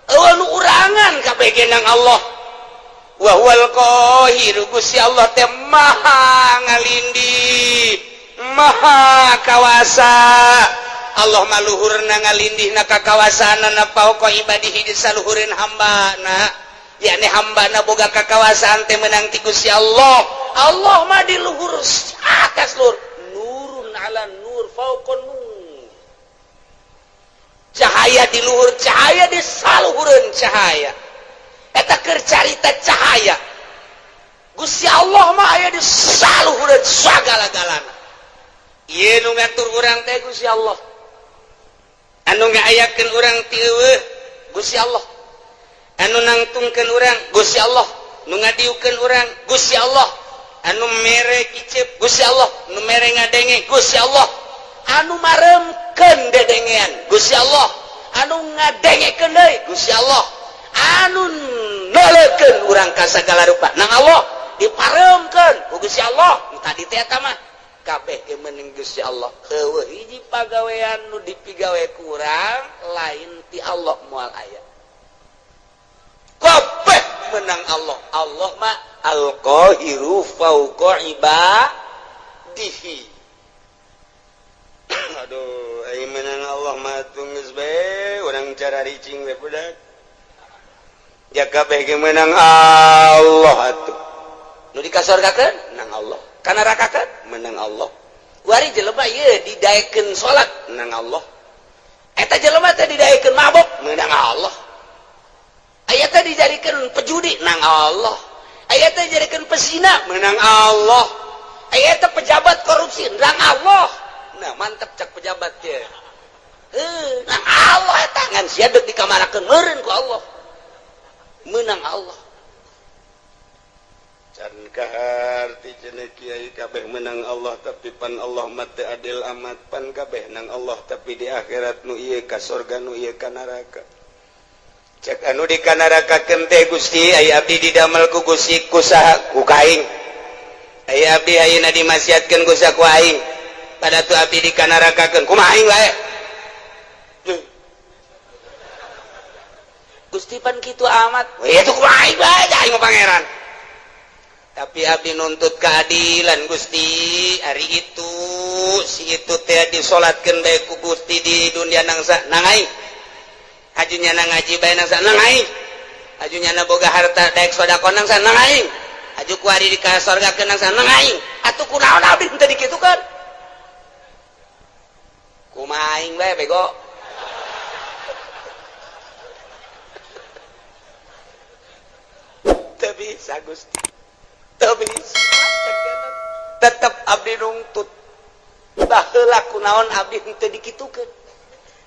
Speaker 3: Eueuh nu urangan kabeh ge nang Allah. Wa huwal qahiru, Gusti Allah teh maha ngalindih, maha kawasa. Allah mah luhurna ngalindihna ka kawasaanana fauqa ibadihi di saluhureun hambana. Yakni hambana boga kakawasaan teh menang ti Gusti Allah. Allah mah di luhur atas luhur, nurun ala nur fauqa nur. Cahaya di luhur cahaya di saluhureun cahaya. Eta keur carita cahaya. Gusti Allah mah aya di saluhureun sagala-galana. Ieu nu ngatur urang teh Gusti Allah. Anu ngaayakeun urang ti eueuh Gusti Allah. Anu nangtungkeun urang Gusti Allah, nu ngadiukeun urang Gusti Allah, anu mere kicep Gusti Allah, nu mere ngadenge Gusti Allah, anu maremkeun dedengean Gusti Allah, anu ngadengekeun deui Gusti Allah, anu neulekeun urang ka sagala rupa nang Allah, diparemkeun ku Gusti Allah. Nu tadi teh eta mah kabeh ge meunang Gusti Allah. Eueuh hiji pagawean nu dipigawe ku urang lain ti Allah moal aya. Kabeh menang Allah. Allah mah al-qahiru fauqa ibadihi. Aduh, ai menang Allah mah geus bae urang cara ricing we budak. Ja kabeh ge menang Allah atuh. Nu dikasorgakeun nang Allah, kanarakakeun menang Allah. Kuari jelema ieu didaekeun salat nang Allah. Eta jelema teh didaekeun mabok menang Allah. Aya teh dijadikeun pejudi nang Allah. Aya teh dijadikeun pesina menang Allah. Aya teh pejabat korupsi nang Allah. Nah, mantep cak pejabat teh. Heuh, nang Allah eta ngan sia deuk dikamarakeun meureun ku Allah. Menang Allah. Can kaharti cenah kiai kabeh menang Allah, tapi pan Allah mah teu adil amat, pan kabeh nang Allah tapi di akhirat nu ieu ka sorga, nu ieu ka neraka. Cek anu di kanarakakeun teh, Gusti, aya abdi didamel ku Gusti ku saha? Ku kaing. Aya abdi ayeuna dimaksiatkeun ku saha? Ku aing. Pada tu abdi dikanarakakeun kumaha aing lae? Gusti, pan kitu amat. Weh, itu kumaha aing bae, aing mah pangeran. Tapi abdi nuntut keadilan, Gusti. Hari itu si itu teh disolatkeun bae ku Gusti di dunia nangsa nang aing. Hajinya nang ngaji bae nangsa nang aing. Aju nyana boga harta daek sedekah nang nang aing. Aju kuari di ka sorga nang nang aing. Atuh kunaon abdi teu dikitukeun? Kumaha aing bae bego. Teu bisa Gusti. Teu bisa. Tetep abdi nungtut. Baheula kunaon abdi henteu dikitukeun.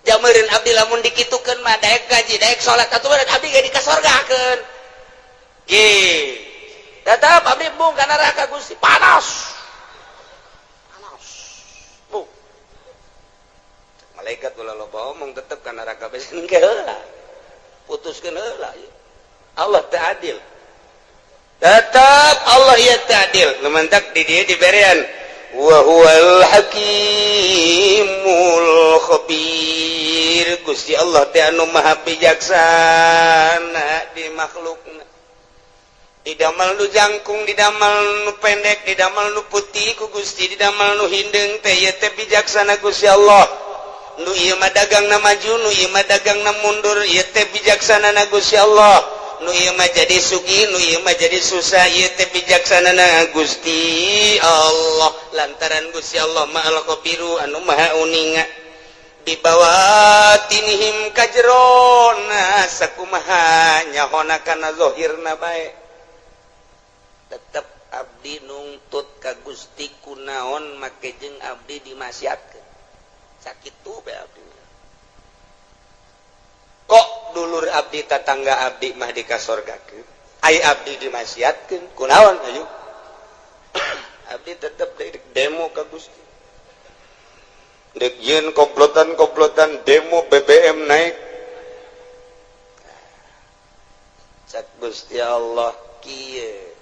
Speaker 3: Jameureun abdi lamun dikitukeun mah daek gaji, daek salat atuh abdi ge dikasorgakeun. Ge. Tetep abdi embung ka neraka Gusti, panas. Panas. Bu. Malaikat ulah loba omong tetep ka neraka bae engke heula. Putuskeun heula. Allah teh adil. Tetap Allah ya ta'dil. Lumantak di dia diberian wa huwal hakimul khabir. Gusti Allah teh anu maha bijaksana di makhlukna. Didamel nu jangkung, didamel nu pendek, didamel nu putih ku Gusti, didamel nu hindeung teh ieu teh bijaksana Gusti Allah. Nu ieu mah dagangna maju, nu ieu mah dagangna mundur, ieu teh bijaksana na Gusti Allah. Nu ieu mah jadi sugih, nu ieu mah jadi susah, ieu teh bijaksanana Gusti Allah. Lantaran Gusti Allah mah al-khabiru anu maha uninga. Dibawatinihim kajerona sakumaha nyahona kana zahirna bae. Tetep abdi nungtut ka Gusti kunaon make jeung abdi dimaksiatkeun. Sakitu bae abdi. Kok dulur abdi tatangga abdi mah dikasorgakeun, ai abdi dimaksiatkeun kunaon ayo. Abdi tetep demo ka Gusti. Dek yeun komplotan-komplotan demo BBM naik. Cak Gusti Allah kieu.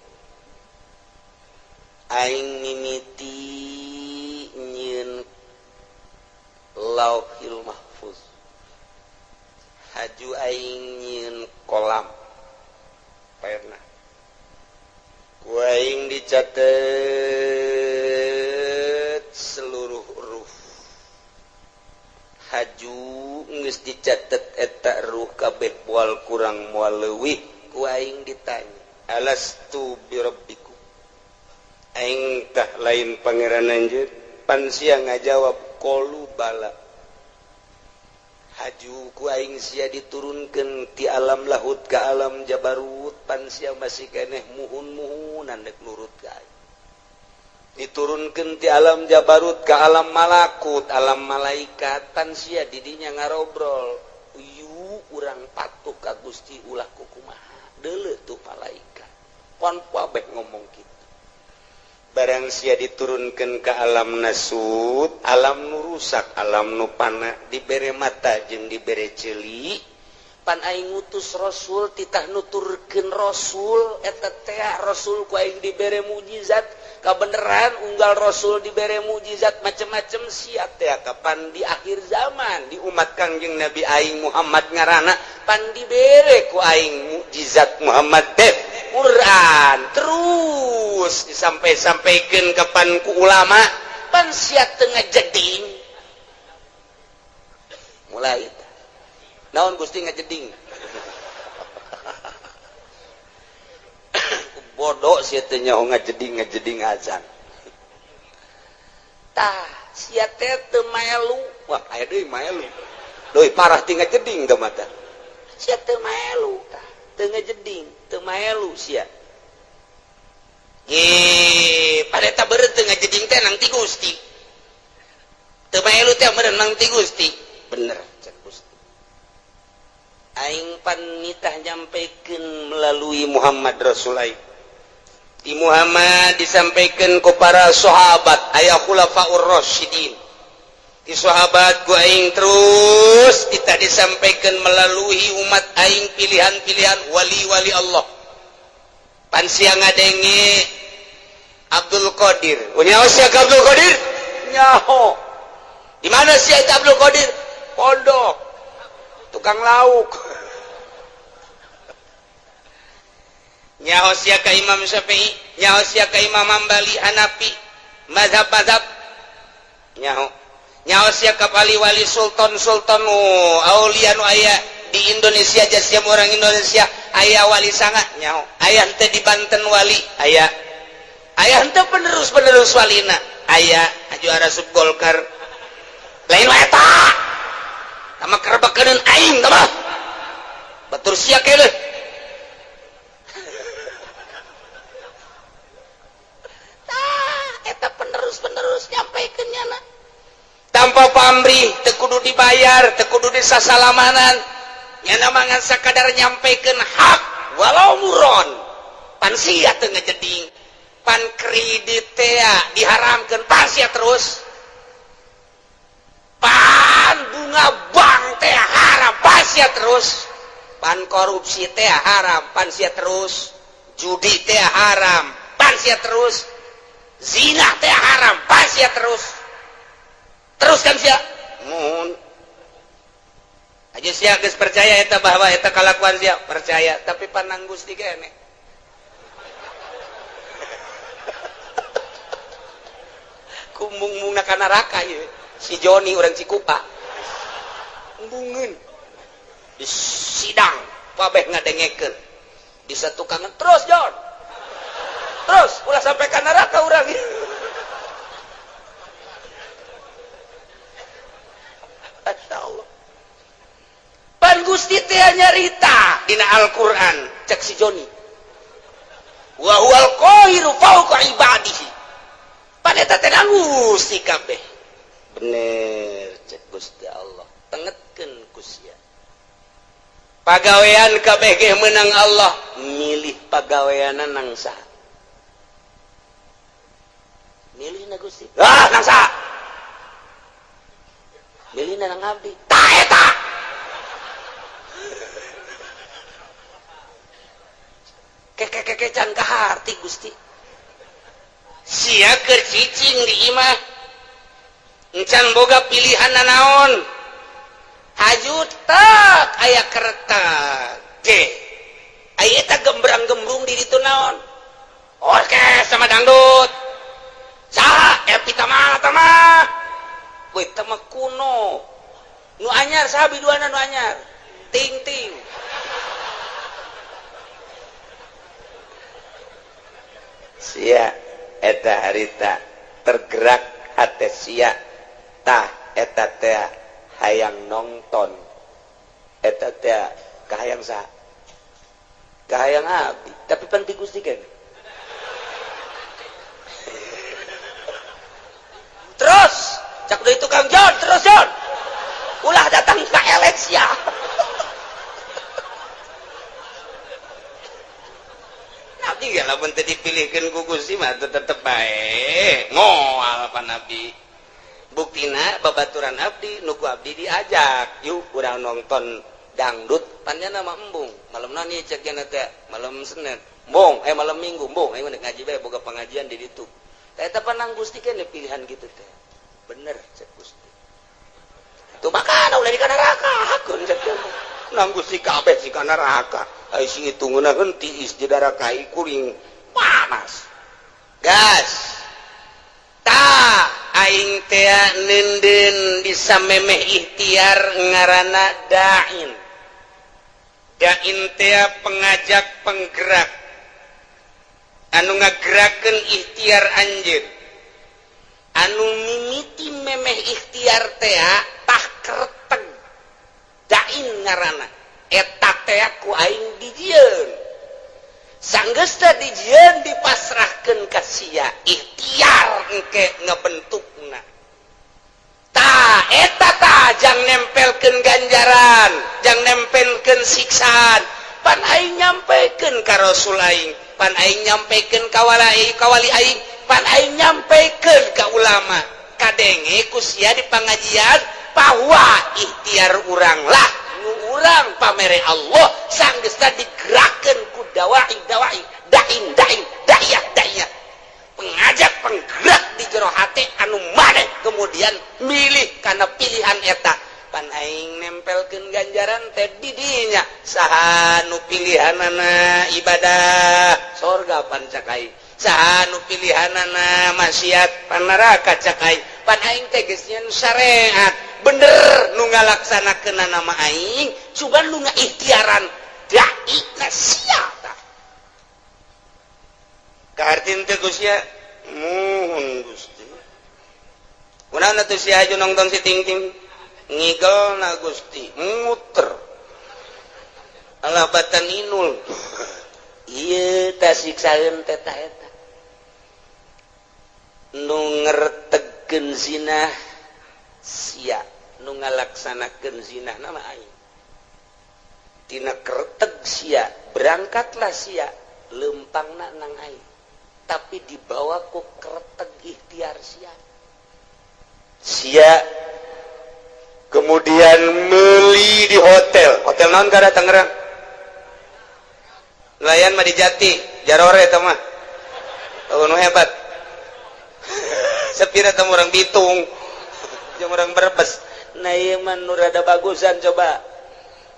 Speaker 3: Aing mimiti nyieun Lauhil Mahfuz. Haju aing nyieun kolam pena ku aing dicatet seluruh huruf. Haju geus dicatet eta ruh kabeh moal kurang moal leuwih. Ku aing ditanya alastu birabbikum, aing tah lain pangeran anjeun? Pan sia ngajawab qalu bala. Haju ku aing sia diturunkeun ti alam lahut ka alam jabarut, pan sia masih keneh muhun-muhunan dek nurut ka aing. Diturunkeun ti alam jabarut ka alam malakut, alam malaikat, pan sia didinya ngarobrol. Uyu urang patuh ka Gusti ulah kukumaha. Deuleu tuh malaikat. Pon kabeh ngomong kitu. Barang sia diturunkan ke alam nasut, alam nu rusak, alam nu pana, dibere mata jeung dibere ceuli, pan aing ngutus rasul titah nuturkeun rasul eta teh rasul ku aing dibere mukjizat, kabeneran unggal rasul dibere mukjizat macem-macem sia teh kapan di akhir zaman di umat Kangjeng Nabi aing Muhammad ngaranna pan dibere ku aing mukjizat Muhammad teh Quran terus disampai-sampaikan kapan ku ulama pan sia teu ngajeding. Mulai naon Gusti ngajeding? Bodoh sia teh nyaho ngajeding ngajeding acan. Tah sia teh teu maelu. Wah aya deui maelu. Deui parah ti ngajeding teh mata. Sia teu maelu tah, teu ngajeding, teu maelu sia. Ge, pada beureut teu ngajeding teh nang ti Gusti. Teu maelu teh meureun nang ti Gusti. Bener cek Gusti. Aing pan nitah nyampaikan melalui Muhammad Rasul aing. Di Muhammad disampaikan ke para sahabat aya khulafaur rasyidin. Di sahabat ku aing terus kita disampaikan melalui umat aing pilihan-pilihan wali-wali Allah. Pan sia ngadenge Abdul Qadir. Nyaho sia ka Abdul Qadir? Nyaho. Di mana sia eta Abdul Qadir? Pondok. Tukang lauk. Nyaho sia ka Imam Syafi'i, nyaho sia ka Imam Hambali, Hanafi, mazhab-mazhab. Nyaho. Nyaho sia ka wali-wali sultan-sultan aulia nu aya di Indonesia, jasiam orang Indonesia Aya wali sanga nyaho. Aya henteu di Banten wali aya. Aya henteu penerus-penerus walina aya. Aju arasup Golkar lain wae eta. Tama kerebekeun aing tama. Batur sia keuleuh. Tah eta penerus-penerus nyampaikeun nyana. Tanpa pamrih, teu kudu dibayar, teu kudu disasalamanan. Nyana mangan sakadar nyampaikeun hak walau muron. Pan sia teu ngejeding. Pan kredit teh diharamkeun pan sia terus. Pan bunga bank teh haram pan sia terus. Pan korupsi teh haram pan sia terus. Judi teh haram pan sia terus. Zina teh haram pan sia terus. Terus kan sia mun aja sia geus percaya eta bahwa eta kalakuan sia percaya tapi panang Gusti kene. Kumbung-mungna ka neraka ieu si Joni urang Cikupa embungeun di sidang kabeh ngadengekeun di satukangan terus Jon terus ulah sampai ka neraka urang. Masya Allah. Pan Gusti teh nyarita dina Al-Qur'an cek si Joni wa huwal qahiru fawqa ibadihi. Pan eta teh Gusti kabeh bener cek Gusti Allah tengetkeun ku sia pagawean kabeh ge meunang Allah milih pagaweanna nang saha milihna Gusti ah nang saha milihna nang abdi tah eta keke can kaharti Gusti sia keur cicing di imah encan boga pilihan nanaon haju tak aya kereta ge aya eta gembrang-gembrung di ditu naon orkes sama dangdut saha Epi Tama tama we tama kuno nu anyar saha biduana nu anyar ting-ting sia eta harita tergerak hate sia tah eta teh hayang nonton eta teh kahayang saha kahayang abdi tapi pan ti Gusti kan terus cak deui tukang Jon terus Jon ulah datang ka Alexia. Nabi ya lamun teu dipilihkeun ku Gusti mah tetep bae moal pan Nabi. Buktina babaturan abdi nu ku abdi diajak yuk urang nonton dangdut panjana mah embung malam nani cek nya teh malam Senin embung malam Minggu embung aing ngaji bae boga pengajian di ditu teh eta panang Gusti keneh pilihan gitu teh bener cek Gusti tuh makana ulah di kana neraka hakun cek nang Gusti kabeh si kana neraka ai si hitungeuna henteu is di darah kai kuring panas gas ta aing teh neundeun bisa memeh ikhtiar ngaranna da'in. Da'in teh pengajak penggerak anu ngagerakeun ikhtiar anjeun anu mimiti memeh ikhtiar teh tah kerteg da'in ngaranna eta teh ku aing dijieun sanggeusna dijieun dipasrahkeun ka sia ikhtiar engke ngebentukna tah eta tah jang nempelkeun ganjaran jang nempelkeun siksaan pan aing nyampekeun ka rasul aing pan aing nyampekeun ka wali aing pan aing nyampekeun ka ulama kadenge ku sia di pangajian bahwa ikhtiar urang lah nu urang pamere Allah sanggeusna digerakkeun ku dawai dawai dain dain da'iyah da'iyah pengajak penggerak di jero hate anu maneh kemudian milih karena pilihan eta pan aing nempelkeun ganjaran teh di dinya saha nu pilihanana ibadah sorga pan cak aing saha nu pilihanana maksiat pan neraka cak aing pan aing teh geus nyeun syariat bener nu ngalaksanakeunana mah aing cuman nu ngaikhtiaran Dai na sia tah. Kahartin teh ku sia? Muhun, Gusti. Kunaon atuh sia aju nongton si Ting Ting? Ngigel na Gusti, muter. Alah, batan inul. Ieu tah siksaeun teh, tah eta. Nu ngertegkeun zina sia, nu ngalaksanakeun zina nama aing. Tina kerteg sia, berangkatlah sia, lempangna nang aing. Tapi dibawa ku kerteg ikhtiar sia. Sia kemudian meli di hotel. Hotel naon kada Tangerang? Nelayan mah di Jati, Jarore eta mah. Oh, nu hebat. Sepira teh orang Bitung. Jeung orang Brebes. Nah, ieu mah nu rada bagusan coba.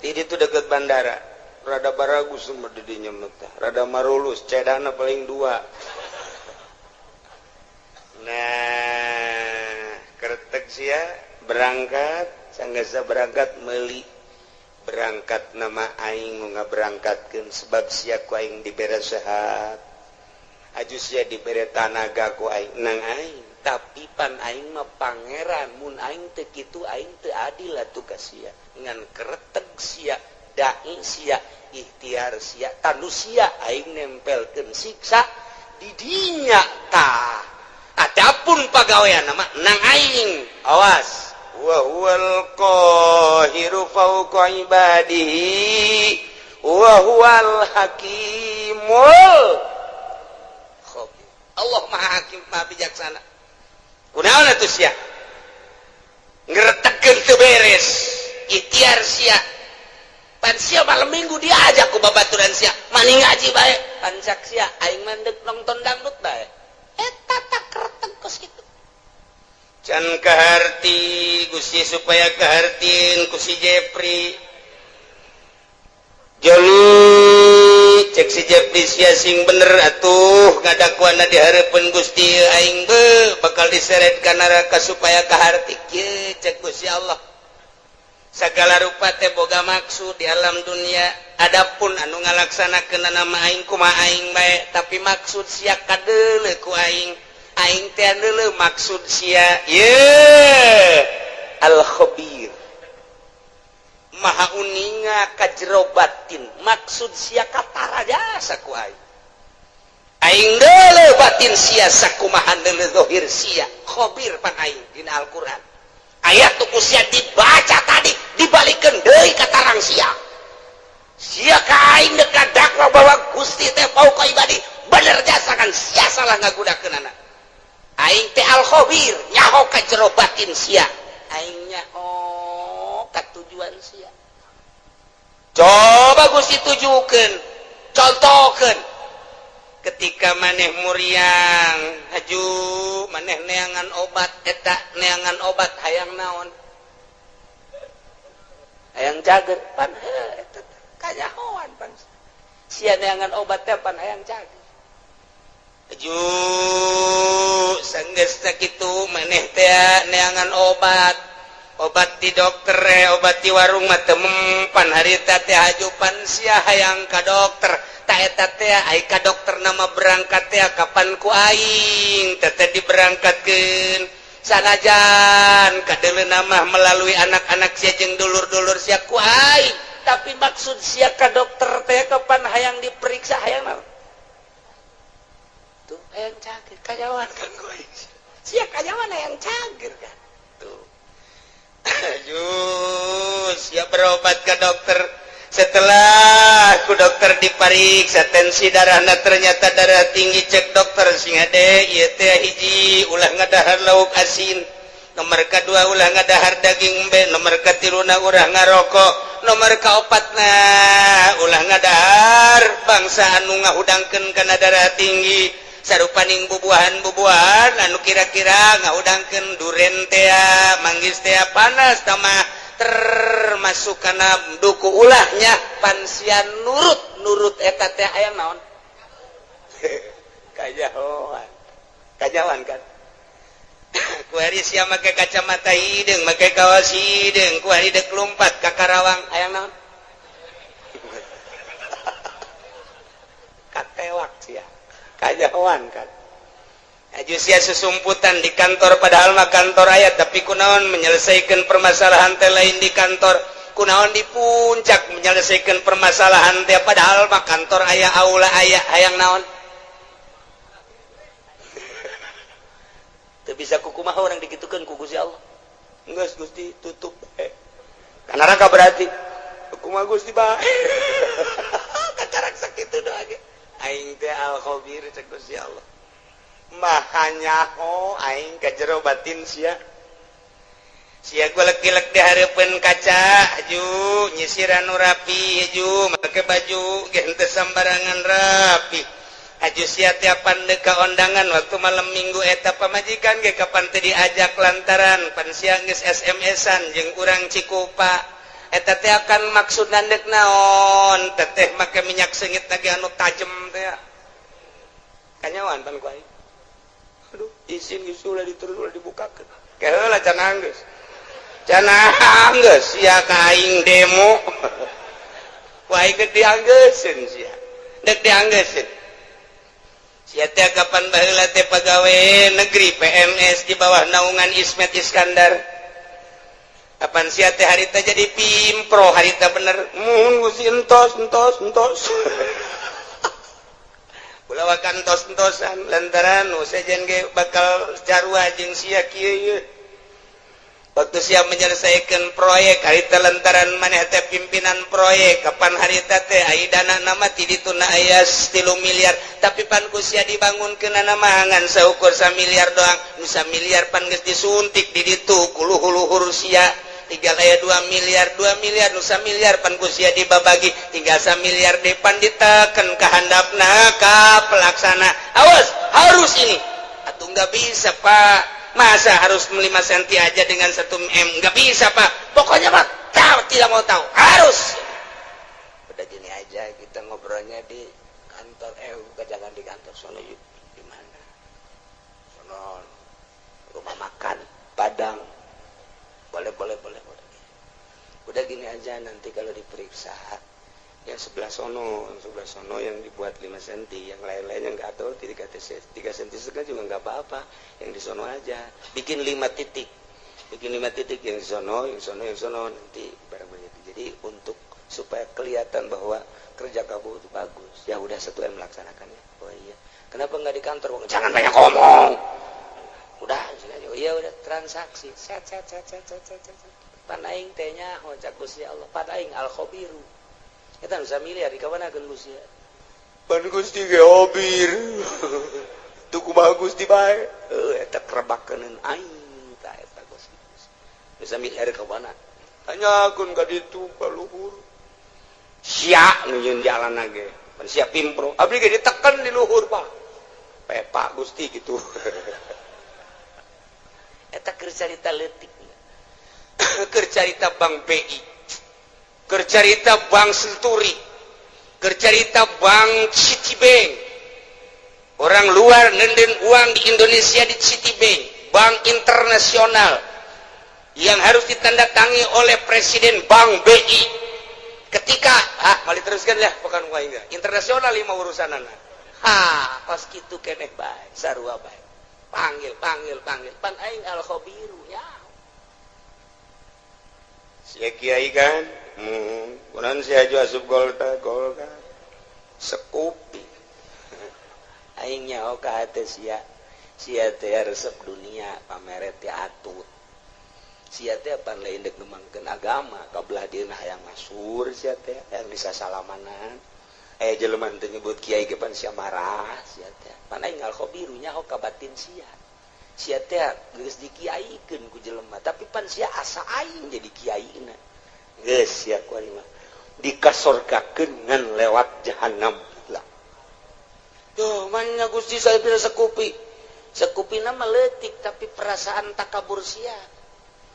Speaker 3: Di ditu deket bandara. Rada baragus mah di dinya mah teh. Rada marulus, cedana paling dua. Nah, kertek sia berangkat, sanggasa berangkat meli, berangkat nama aing nu ngaberangkatkeun, sebab sia ku aing dibere sehat, aju sia dibere tanaga ku aing, nang aing. Tapi pan aing mah pangeran, mun aing teu kitu aing teu adil atuh ka sia. Ngan kereteg sia, dai sia, ikhtiar sia, tanu sia aing nempelkeun siksa di dinya tah. Adapun pagawean nama nang aing, awas. Wa huwal qahiru fawqa ibadihi wa huwal hakimul khabir. Allah Maha Hakim, Maha Bijaksana. Kunaon atuh sia ngeretegkeun teu beres ikhtiar sia? Pan sia malam Minggu diajak ku babaturan sia mani ngaji bae, pan cak sia aing mah deuk nonton dangdut bae. Eta tak kereteg kos kitu. Can kaharti Gusti, supaya kahartin ku si Jepri Joli. Cek si Jepri, sia sing bener atuh ngadakuana di hareupeun Gusti, aing be bakal diseret ka neraka. Supaya kaharti kieu, cek Gusti Allah, segala rupa teh boga maksud di alam dunia. Adapun anu ngalaksanakeun nama aing, kumaha aing bae, tapi maksud sia kadeuleu ku aing, aing teh deuleu maksud sia. Ye al khabir, maha uninga ka jero batin. Maksud sia katara jasa ku aing, aing deuleu batin sia sakumaha deuleu zahir sia. Khabir pan aing. Dina Al-Qur'an ayat tuh ku sia dibaca tadi, dibalikeun deui ka tarang sia. Sia ka aing deuk dakwa bahwa Gusti teh fauqa ibadi, bener jasa kan sia salah ngagunakeunana. Aing teh al khabir, nyaho ka jero batin sia, aing nyaho ka tujuan sia. Coba Gusti tujukeun, contohkeun ketika maneh muriang, haju maneh neangan obat eta, neangan obat hayang naon? Hayang cager. Pan heuh, eta teh kanyahoan pan sia neangan obat teh pan hayang cager. Haju sanggeus kitu maneh teh neangan obat, obat di dokter, obat di warung mah teu mempan harita teh. Haju pan sia hayang ka dokter. Ta eta teh ai ka dokter nama berangkat teh kapan ku aing teh diberangkatkeun, sanajan kadeuleu nama melalui anak-anak sia jeung dulur-dulur sia ku aing, tapi maksud sia ka dokter teh kapan hayang diperiksa, hayang naon tuh? Hayang cager. Kanyahoan kan ku aing sia kanyahoan hayang cager kan tuh. Aduh, siap berobat ke dokter. Setelah ku dokter dipariksa tensi darahna, ternyata darah tinggi. Cek dokter, sing hade ieu teh, hiji, ulah ngadahar lauk asin, nomor kedua, ulah ngadahar daging embe, nomor katiluna, ulah ngarokok, nomor kaopatna, ulah ngadahar bangsa anu ngahudangkeun kana darah tinggi, sarupaning bubuahan-bubuahan anu kira-kira ngahudangkeun, duren tea, manggis tea, panas tamah termasuk kana duku ulahnya. Pan sia nurut nurut eta teh, aya naon? Kanyahoan, kanyahoan kan kuari sia make kacamata hideung, make kawas hideung, kuari dek lumpat ka Karawang, aya naon? Tewak sia, kanyahoan kan. Aju sia susumputan di kantor, padahal mah kantor aya, tapi kunaon menyelesaikan permasalahan teh lain di kantor? Kunaon di puncak menyelesaikan permasalahan teh, padahal mah kantor aya, aula aya? Hayang naon? Teu bisa kukumaha orang dikitukeun ku Gusti Allah. Geus, Gusti, tutup eh. Ka neraka berarti. Kumaha, Gusti, bae? Kacarak sakitu doa ge. Aing teh al khabir, cek Gusti Allah. Maha nyaho aing ka jero batin sia. Sia golek-golek di hareupeun kaca, ju nyisiran nu rapi, ju make baju ge henteu sambarangan rapi. Aju sia tiapan deuk ka ondangan waktu malam Minggu, eta pamajikan ge kapan teu diajak lantaran pan sia geus SMS-an jeung urang Cikupa. Eta teh akan maksud dek naon? Teteh make minyak seungit lagi anu tajem teh, kanyawan pan ku aing. Aduh, izin geus, ulah diterus, ulah dibukakeun. Keheula cenah, geus cenah, geus sia ka aing demo. Ku aing geus dianggeuseun, sia dek dianggeuseun. Sia teh kapan baheula teh pegawai negeri PNS di bawah naungan Ismet Iskandar. Kapan sia teh harita jadi pimpro, harita bener mun Gusti, entos entos entos. Ulah wakan entos-entosan lantaran nu sejen ge bakal carua jeung sia kieu ieu. Waktu sia menyelesaikan proyek harita lantaran maneh teh pimpinan proyek, kapan harita teh ai dana nama ti dituna aya 3 miliar, tapi pan ku sia dibangunkeun nama ngan saukur 1 miliar doang. Nu miliar pan geus disuntik di ditu ku luhur-luhur sia, tinggal aya 2 miliar. 2 miliar, nu miliar pan ku sia dibabagi, tinggal 1 miliar depan diteken ka handapna ka pelaksana, awas, harus ini. Atau nggak bisa, Pak, masa harus 5 cm aja dengan 1 m? Nggak bisa, Pak, pokoknya Pak tahu, tidak mau tahu, harus. Udah, gini aja, kita ngobrolnya di kantor, eh bukan, jangan di kantor, sono yuk. Di mana? Sono, rumah makan Padang. Boleh, boleh, boleh, boleh. Udah, gini aja, nanti kalau diperiksa yang sebelah sono, yang sebelah sono yang dibuat 5 cm, yang lain-lain yang nggak tahu 3 3 cm setengah juga nggak apa-apa. Yang di sono aja bikin 5 titik, bikin 5 titik, yang di sono, yang sono, yang sono, nanti barang begitu. Jadi untuk supaya kelihatan bahwa kerja kamu itu bagus. Ya udah, 1 M melaksanakannya. Oh iya, kenapa nggak di kantor? Jangan banyak ngomong, udah. Oh iya, udah, transaksi set set set set set set set. Pan aing teh nyaho, cak Gusti Allah, pan aing al khabiru. Eta nu miliar di kamanakeun, Gusti? Pan Gusti ge khabir. Tuh kumaha, Gusti, bae? Heuh, eta kerebakeun aing tah eta, Gusti. Bisa miliar ka mana? Tanyakeun ka ditu ka luhur. Sia nu nyieun jalan ge. Pan sia pimpro. Abdi ge diteken di luhur, Pak. Pepak Gusti gitu. Eta keur carita leutik. Keur carita Bank BI, keur carita Bank Century, keur carita Bank Citibank. Orang luar nenden uang di Indonesia di Citibank, bank internasional yang harus ditandatangi oleh Presiden Bank BI. Ketika ah mau diteruskan ya, bukan enggak internasional lima urusan anak. Ha, pas gitu keneh bae, sarua bae. Panggil, panggil, panggil. Pan aing al khabiru ya. Sia kiai kan? Kunaon sia aju asup Golkar, Golkar? Sekupi. Aing nyaho ka hate sia. Sia teh resep dunia, pameret teh atut. Sia teh pan lain dek ngembangkeun agama, kabelah dieuna hayang masyhur sia teh, hayang bisa salamanan. Eh, jelema teu nyebut kiai ge pan sia marah sia teh. Pan aing al khabiru, nyaho ka batin sia. Sia teh geus dikiaikeun ku jelema, tapi pan sia asa aing jadi kiaina. Geus sia ku aing mah dikasorgakeun ngan lewat jahanam lah. Tuh, mana Gusti, saya bisa sekupi. Sekupi nama leutik, tapi perasaan takabur sia.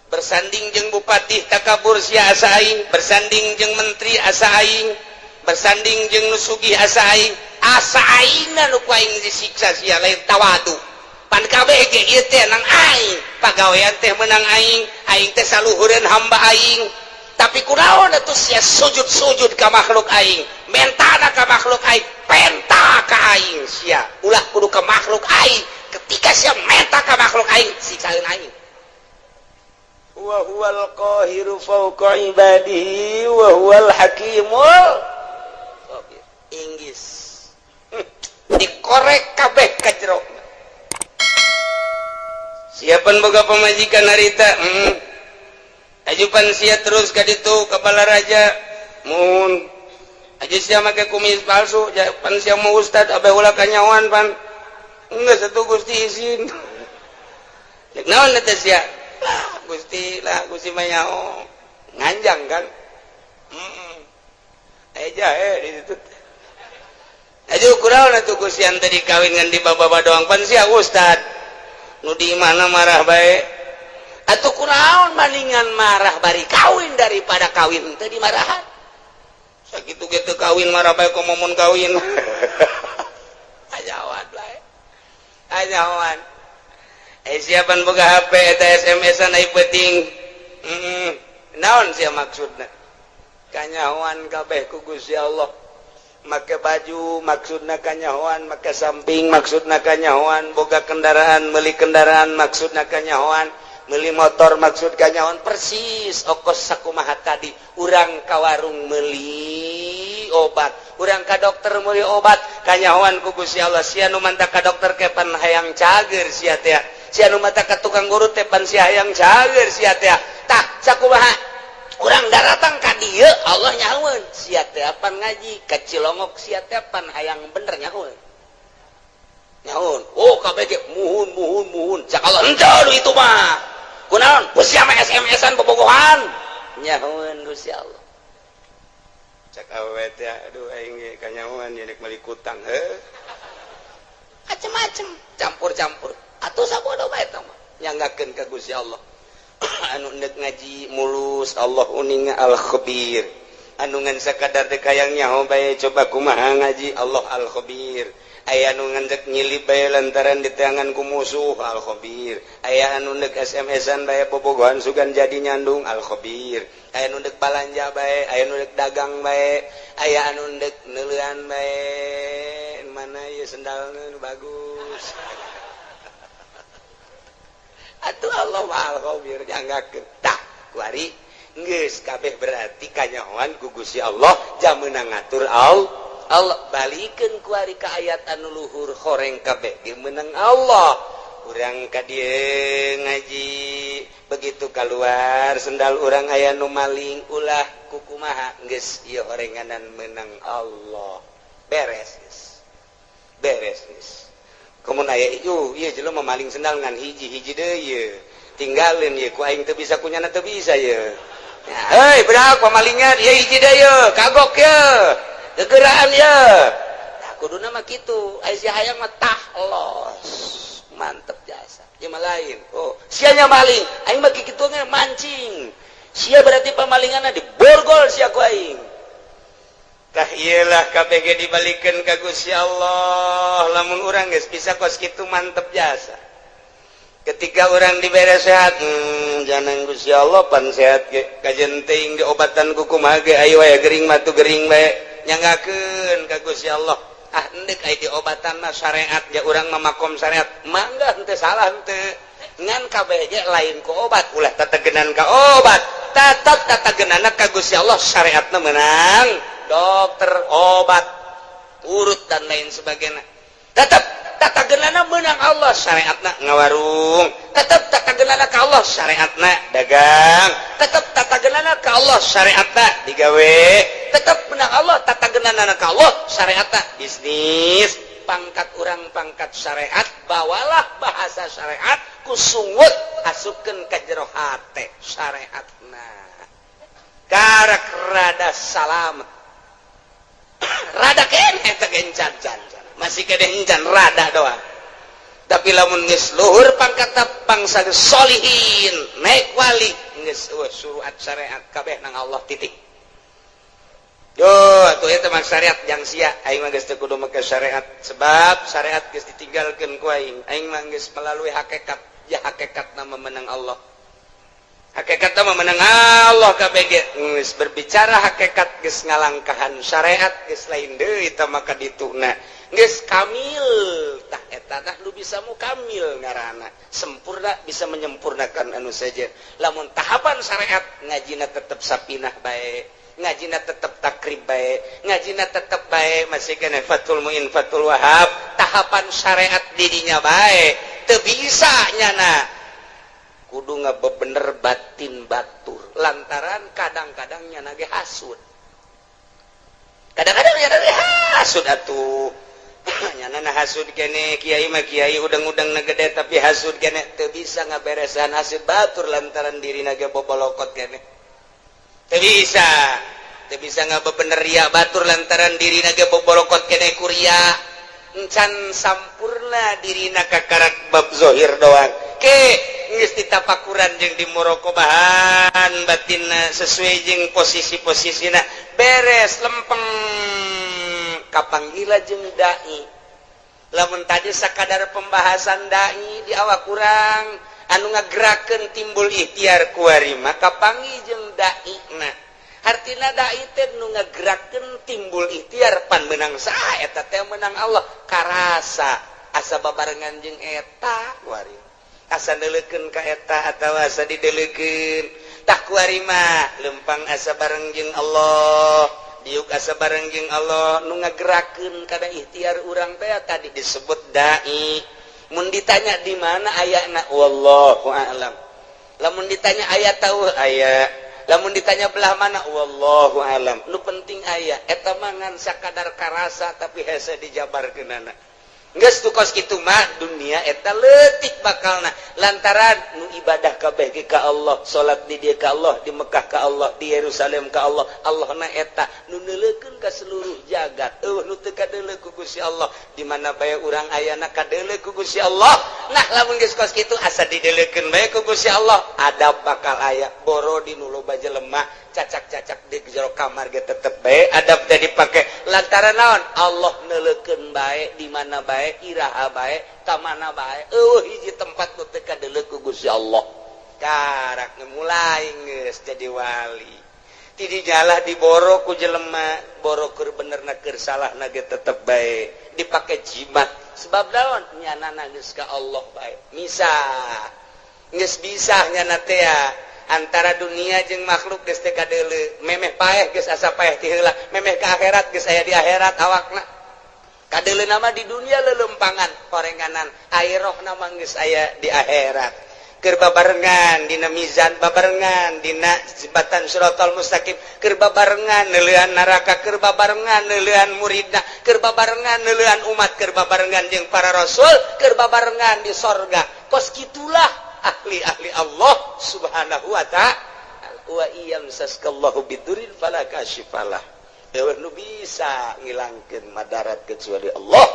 Speaker 3: Bersanding jeung bupati takabur sia asa aing, bersanding jeung menteri asa aing, bersanding jeung nu sugih asa aing, asa aingna nu ku aing disiksa sia lain tawadu. Pan kabeh ge ieu teh nang aing, pagawean teh menang aing, aing teh saluhureun hamba aing. Tapi kunaon atuh sia sujud-sujud ka makhluk aing, mentana ka makhluk aing, penta ka aing sia? Ulah, kudu ka makhluk aing. Ketika sia menta ka makhluk aing, siksaeun aing. Wa huwal qahiru fawqa ibadihi wa huwal hakimul khabir. Inggis dikorek kabeh ka jero. Siapan boga pamajikan harita, Ajupan sia terus ka ditu ka Balaraja mun aja sia make kumis palsu pan sia mau ustad abe ulah kanyawan pan. Enggak satu Gusti izin. Cek naon eta sia lah Gusti, lah Gusti mah nyaho nganjang kan. Aya jahe di ditu. Aju kunaon atuh Gusti tadi kawin ngan di baba doang pan sia ustad nu di mana marah bae. Atuh kunaon, maningan marah bari kawin daripada kawin teu dimarahan. Sakitu ge teu kawin marah bae, komo mun kawin. Ajawan bae, ajawan. Eh, siapan boga HP eta SMS-an ai penting. Naon sia maksudna? Kanyahoan kabeh ku Gusti Allah. Make baju maksudna kanyahoan, make samping maksudna kanyahoan, boga kendaraan, meuli kendaraan maksudna kanyahoan, meuli motor maksud kanyahoan. Persis okos sakumaha tadi, urang ka warung meuli obat, urang ka dokter meuli obat, kanyahoan ku Gusti Allah. Sia nu manta ka dokter kepan hayang cager sia teh, sia nu manta ka tukang urut teh pan sia hayang cager sia teh. Tah, sakumaha urang daratang ka dieu, Allah nyahoeun sia teh pan ngaji ka Cilongok, sia teh pan hayang bener, nyahoeun nyahoeun. Oh, kabeh ge muhun muhun muhun. Cak Allah, henteu itu mah. Kunaon ku sia mah SMS-an bobogohan? Nyahoeun Gusti Allah. Cak awewe teh, aduh, aing ge kanyahoan nya rek meuli kutang heuh, macem-macem campur-campur. Atuh sabodo bae eta mah nyanggakeun ka Gusti Allah. Anu ndek ngaji mulus, Allah uninga, al khabir. Anu ngan sakadar dek hayang nyaho bae, coba kumaha ngaji, Allah al khabir. Aya anu ngan dek nyilip bae lantaran diteangan ku musuh, al khabir. Aya anu ndek SMS-an bae, bobogohan sugan jadi nyandung, al khabir. Aya anu ndek balanja bae, aya anu ndek dagang bae, aya anu ndek neuleuan bae, mana ieu sendalna nu bagus. Atuh Allah mah al khabir, nyanggakeun. Tah, kuari geus kabeh berarti kanyahoan ku Gusti Allah, jam meunang ngatur Allah. Allah balikeun kuari ka ayat anu luhur, horeng kabeh ge meunang Allah. Urang ka dieu ngaji, begitu keluar sendal urang aya nu maling, ulah kukumaha, geus ieu horenganan meunang Allah, beres geus, beres geus. Komun aya ieu ieu jelema maling sendal ngan hiji hiji deui ieu tinggalin ieu ku aing teu bisa, kunyana teu bisa ieu. Hei budak pamalingan ieu, hiji deui ieu, kagok ieu, gegeraan ieu. Tah, kuduna mah kitu. Aya si hayang mah tah los mantep jasa ieu mah lain. Oh, sia nya maling, aing mah kitu ge mancing sia, berarti pamalinganna diborgol sia ku aing. Tah, iyalah KBG dibalikan ka Gusti Allah. Lamun urang geus bisa kos kitu, mantep jasa. Ketika orang dibere sehat, jangan Gusti Allah pan sehat ge kajen teuing diobatan ku kumaha ge, ayo aya gering mah tuh gering bae, nyanggakeun ka Gusti Allah. Ah, endek aya diobatan mah syariat ya, urang mah makom syariat mangga, henteu salah henteu, ngan kabeh ge lain ku obat. Ulah tategenan ka obat, tetap tatagenana ka Gusti Allah. Syariatna menang dokter, obat urut dan lain sebagainya, tetap tatagenana menang Allah. Syariatna ngawarung, tetap tatagenana ka Allah. Syariatna dagang, tetap tatagenana ka Allah. Syariatna digawe, tetap menang Allah. Tatagenana ka Allah. Syariatna bisnis. Pangkat urang pangkat syariat, bawalah bahasa syariat ku sungut, asupkeun ka jero hate syariatna, karak rada salamet, rada keneh teh gencan can masih kene encan, rada doang. Tapi lamun geus luhur pangkat, pangsa solihin, naik wali, geus suruhat syariat kabeh nang Allah, titik. Yo, atuh eta mah syariat jang sia. Aing mah geus teu kudu make syariat, sebab syariat geus ditinggalkeun ku aing. Aing mah geus melalui hakikat, ya hakikatna memenang Allah. Hakikat mah menang Allah kabeh ge. Geus berbicara hakikat, geus ngalangkahan syariat, geus lain deui eta maka dituna. Geus kamil tah, eta tah lu bisa mu kamil ngaranna. Sempurna, bisa menyempurnakan anu saja. Lamun tahapan syariat, ngajina tetep sapinah bae, ngajina tetep takrib bae, ngajina tetep bae masih kena Fathul Muin, Fathul Wahab, tahapan syariat dirinya bae teu bisa nyana kudu ngabebener batin batur, lantaran kadang-kadang nyana ge hasud, kadang-kadang nyana ge hasud atuh. Nyana na hasud kene, kiai mah kiai udang-udang na gede, tapi hasud kene, teu bisa ngaberesan hasud batur lantaran dirina ge bobolokot kene. Teu bisa, teu bisa ngabebener ria batur lantaran dirina ge bobolokot kene ku ria. Encan sampurna dirina, kakarak bab zohir doang ke geus ditapakuran jeung dimuroqobahan batinna sesuai jeung posisi-posisina, beres, lempeng, kapanggila jeung dai. Lamun tadi sakadar pembahasan dai di awak kurang anu ngagerakeun timbul ikhtiar kuari, maka panggih jeung dai. Nah, hartina dai teh nu ngagerakeun timbul ikhtiar. Pan menang saha eta teh? Menang Allah. Karasa asa babarengan jeung eta kuari, asa neuleukeun ka eta atawa asa dideulekeun. Tah, kuari mah lempang asa bareng jeung Allah, diuk asa bareng jeung Allah. Nu ngagerakeun kana ikhtiar urang teh tadi disebut dai. Mun ditanya di mana ayana, wallahu a'lam. Lamun ditanya aya tahu aya, lamun ditanya belah mana, wallahu a'lam. Nu penting aya. Eta mah ngan sakadar karasa, tapi hese dijabarkeunana. Geus tuh kos kitu mah dunia eta leutik bakalna, lantaran nu ibadah kabeh ge ka Allah, salat di dieu ka Allah, di Mekah ka Allah, di Yerusalem ka Allah. Allah na eta nu neuleukeun ka seluruh jagat, euweuh nu teu kadeuleu ku Gusti Allah. Di mana bae urang ayana kadeuleu ku Gusti Allah. Nah, lamun geus kos kitu asa dideuleukeun bae ku Gusti Allah, adab bakal aya. Boro di nu loba jelema, cacak-cacak di jero kamar ge tetep bae adab teh dipake, lantaran naon? Allah neuleukeun bae di mana bae, iraha bae, ka mana bae. Euweuh hiji tempat nu teu kadeuleu ku Gusti Allah. Karak mulai geus jadi wali, ti dijalah diboro ku jelema, boro keur bener na keur salah na ge tetep bae dipake jimat. Sebab naon? Nyana geus ka Allah bae, misah geus bisa nyana teh antara dunia jeung makhluk geus teu kadeuleu. Memeh paeh geus asa paeh ti heula, memeh ka akhirat geus aya di akhirat awakna. Kadeuleu nama di dunia lelempangan korenganan, air roh nama geus aya di akhirat, keur babarengan dina mizan, babarengan dina jembatan Siratal Mustaqim, keur babarengan neuleuan neraka, keur babarengan neuleuan muridna, keur babarengan neuleuan umat, keur babarengan jeung para rasul, keur babarengan di sorga. Kos kitulah ahli-ahli Allah Subhanahu wa ta'ala. Wa iyamsaskallahu bidurin fala kasyifalah, euweuh nu bisa ngilangkeun madarat kecuali Allah.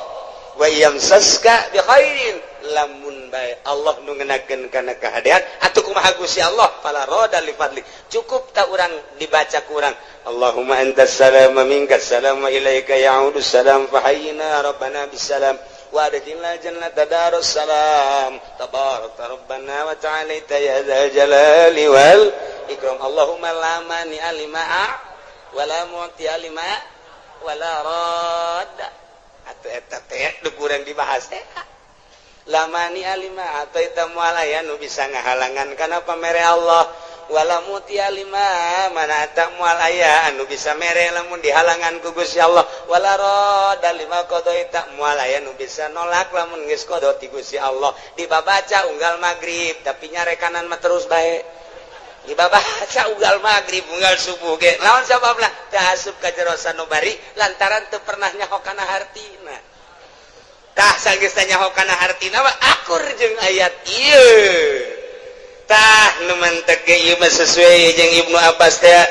Speaker 3: Wa yamsaska bi khairin, lamun bae Allah nu ngenakeun kana kahadean atuh kumaha Gusti Allah, fala rada li fadli. Cukup tak urang dibaca ku urang, Allahumma antas salam wa minkas salam wa ilaika ya'udus salam, fahayyina rabbana bisalam wa adkhilna jannata darus salam, tabarakta rabbana wa ta'alaita ya dzal jalali wal ikram. Allahumma la mani'a lima wala mu'tiya lima wala radda. Atuh eta teh nu kurang dibahas teh, la mani'a lima a'taita, moal aya nu bisa ngahalangan kana pamere Allah, wala mu'tiya lima mana'ta, moal aya anu bisa mere lamun dihalangan ku Gusti Allah, wala radda lima qadaita, moal aya nu bisa nolak lamun geus qada ti Gusti Allah. Dibabaca unggal magrib, tapi nyarekanan mah terus bae dibabaca unggal magrib, unggal subuh ge. Lawan sababna? Teu asup ka jero sanubari, lantaran teu pernah nyaho kana hartina. Tah, sanggeus nyaho kana hartina mah akur jeung ayat ieu. Tah, nu mantek ge ieu mah sesuai jeung Ibnu Abbas teh.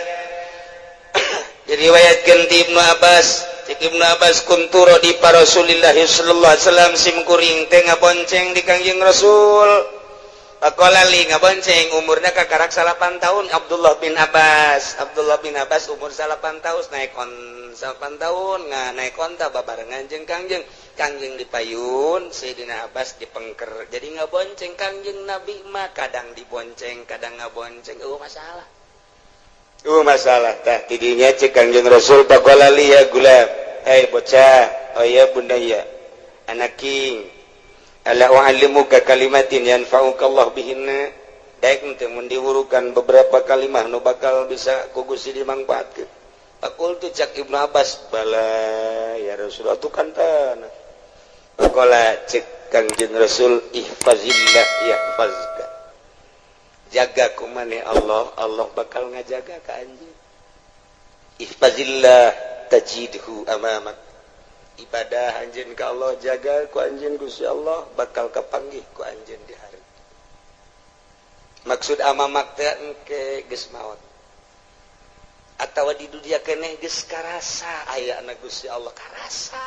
Speaker 3: Diriwayatkeun ti Ibnu Abbas, cek Ibnu Abbas, kuntu radifa Rasulillah sallallahu alaihi wasallam, sim kuring teh ngabonceng di Kangjeng Rasul. Pakola li ngabonceng, umurna kakarak 9 tahun Abdullah bin Abbas. Abdullah bin Abbas umur 9 tahun, naik on 9 tahun, nggak naik onta babarengan jeung Kangjeng. Kangjeng dipayun, Sayyidina Abbas dipengker, jadi ngabonceng. Kangjeng Nabi mah kadang dibonceng, kadang ngabonceng. Oh, masalah, oh, masalah. Tah, tidinya cek Kangjeng Rasul, faqala li ya gulam, "Hei bocah, oh ya bunayya, anaking, ala u'allimuka kalimatin yanfa'uka Allah bihinna?" Daek teu mun diwurukan beberapa kalimah nu bakal bisa ku Gusti dimangfaatkeun? Faqultu, cak Ibnu Abbas, "Bala ya Rasulullah," tuh kan tanah. Faqala, cek Kangjeng Rasul, "Ihfazillah yahfazka." Jaga ku maneh Allah, Allah bakal ngajaga ka anjeun. Ihfazillah tajidhu amamak. Ibadah anjeun ka Allah, jaga ku anjeun Gusti Allah, bakal kapanggih ku anjeun di hari. Maksud amamak teh engke geus maot atau di dunia keneh geus karasa aya na Gusti Allah, karasa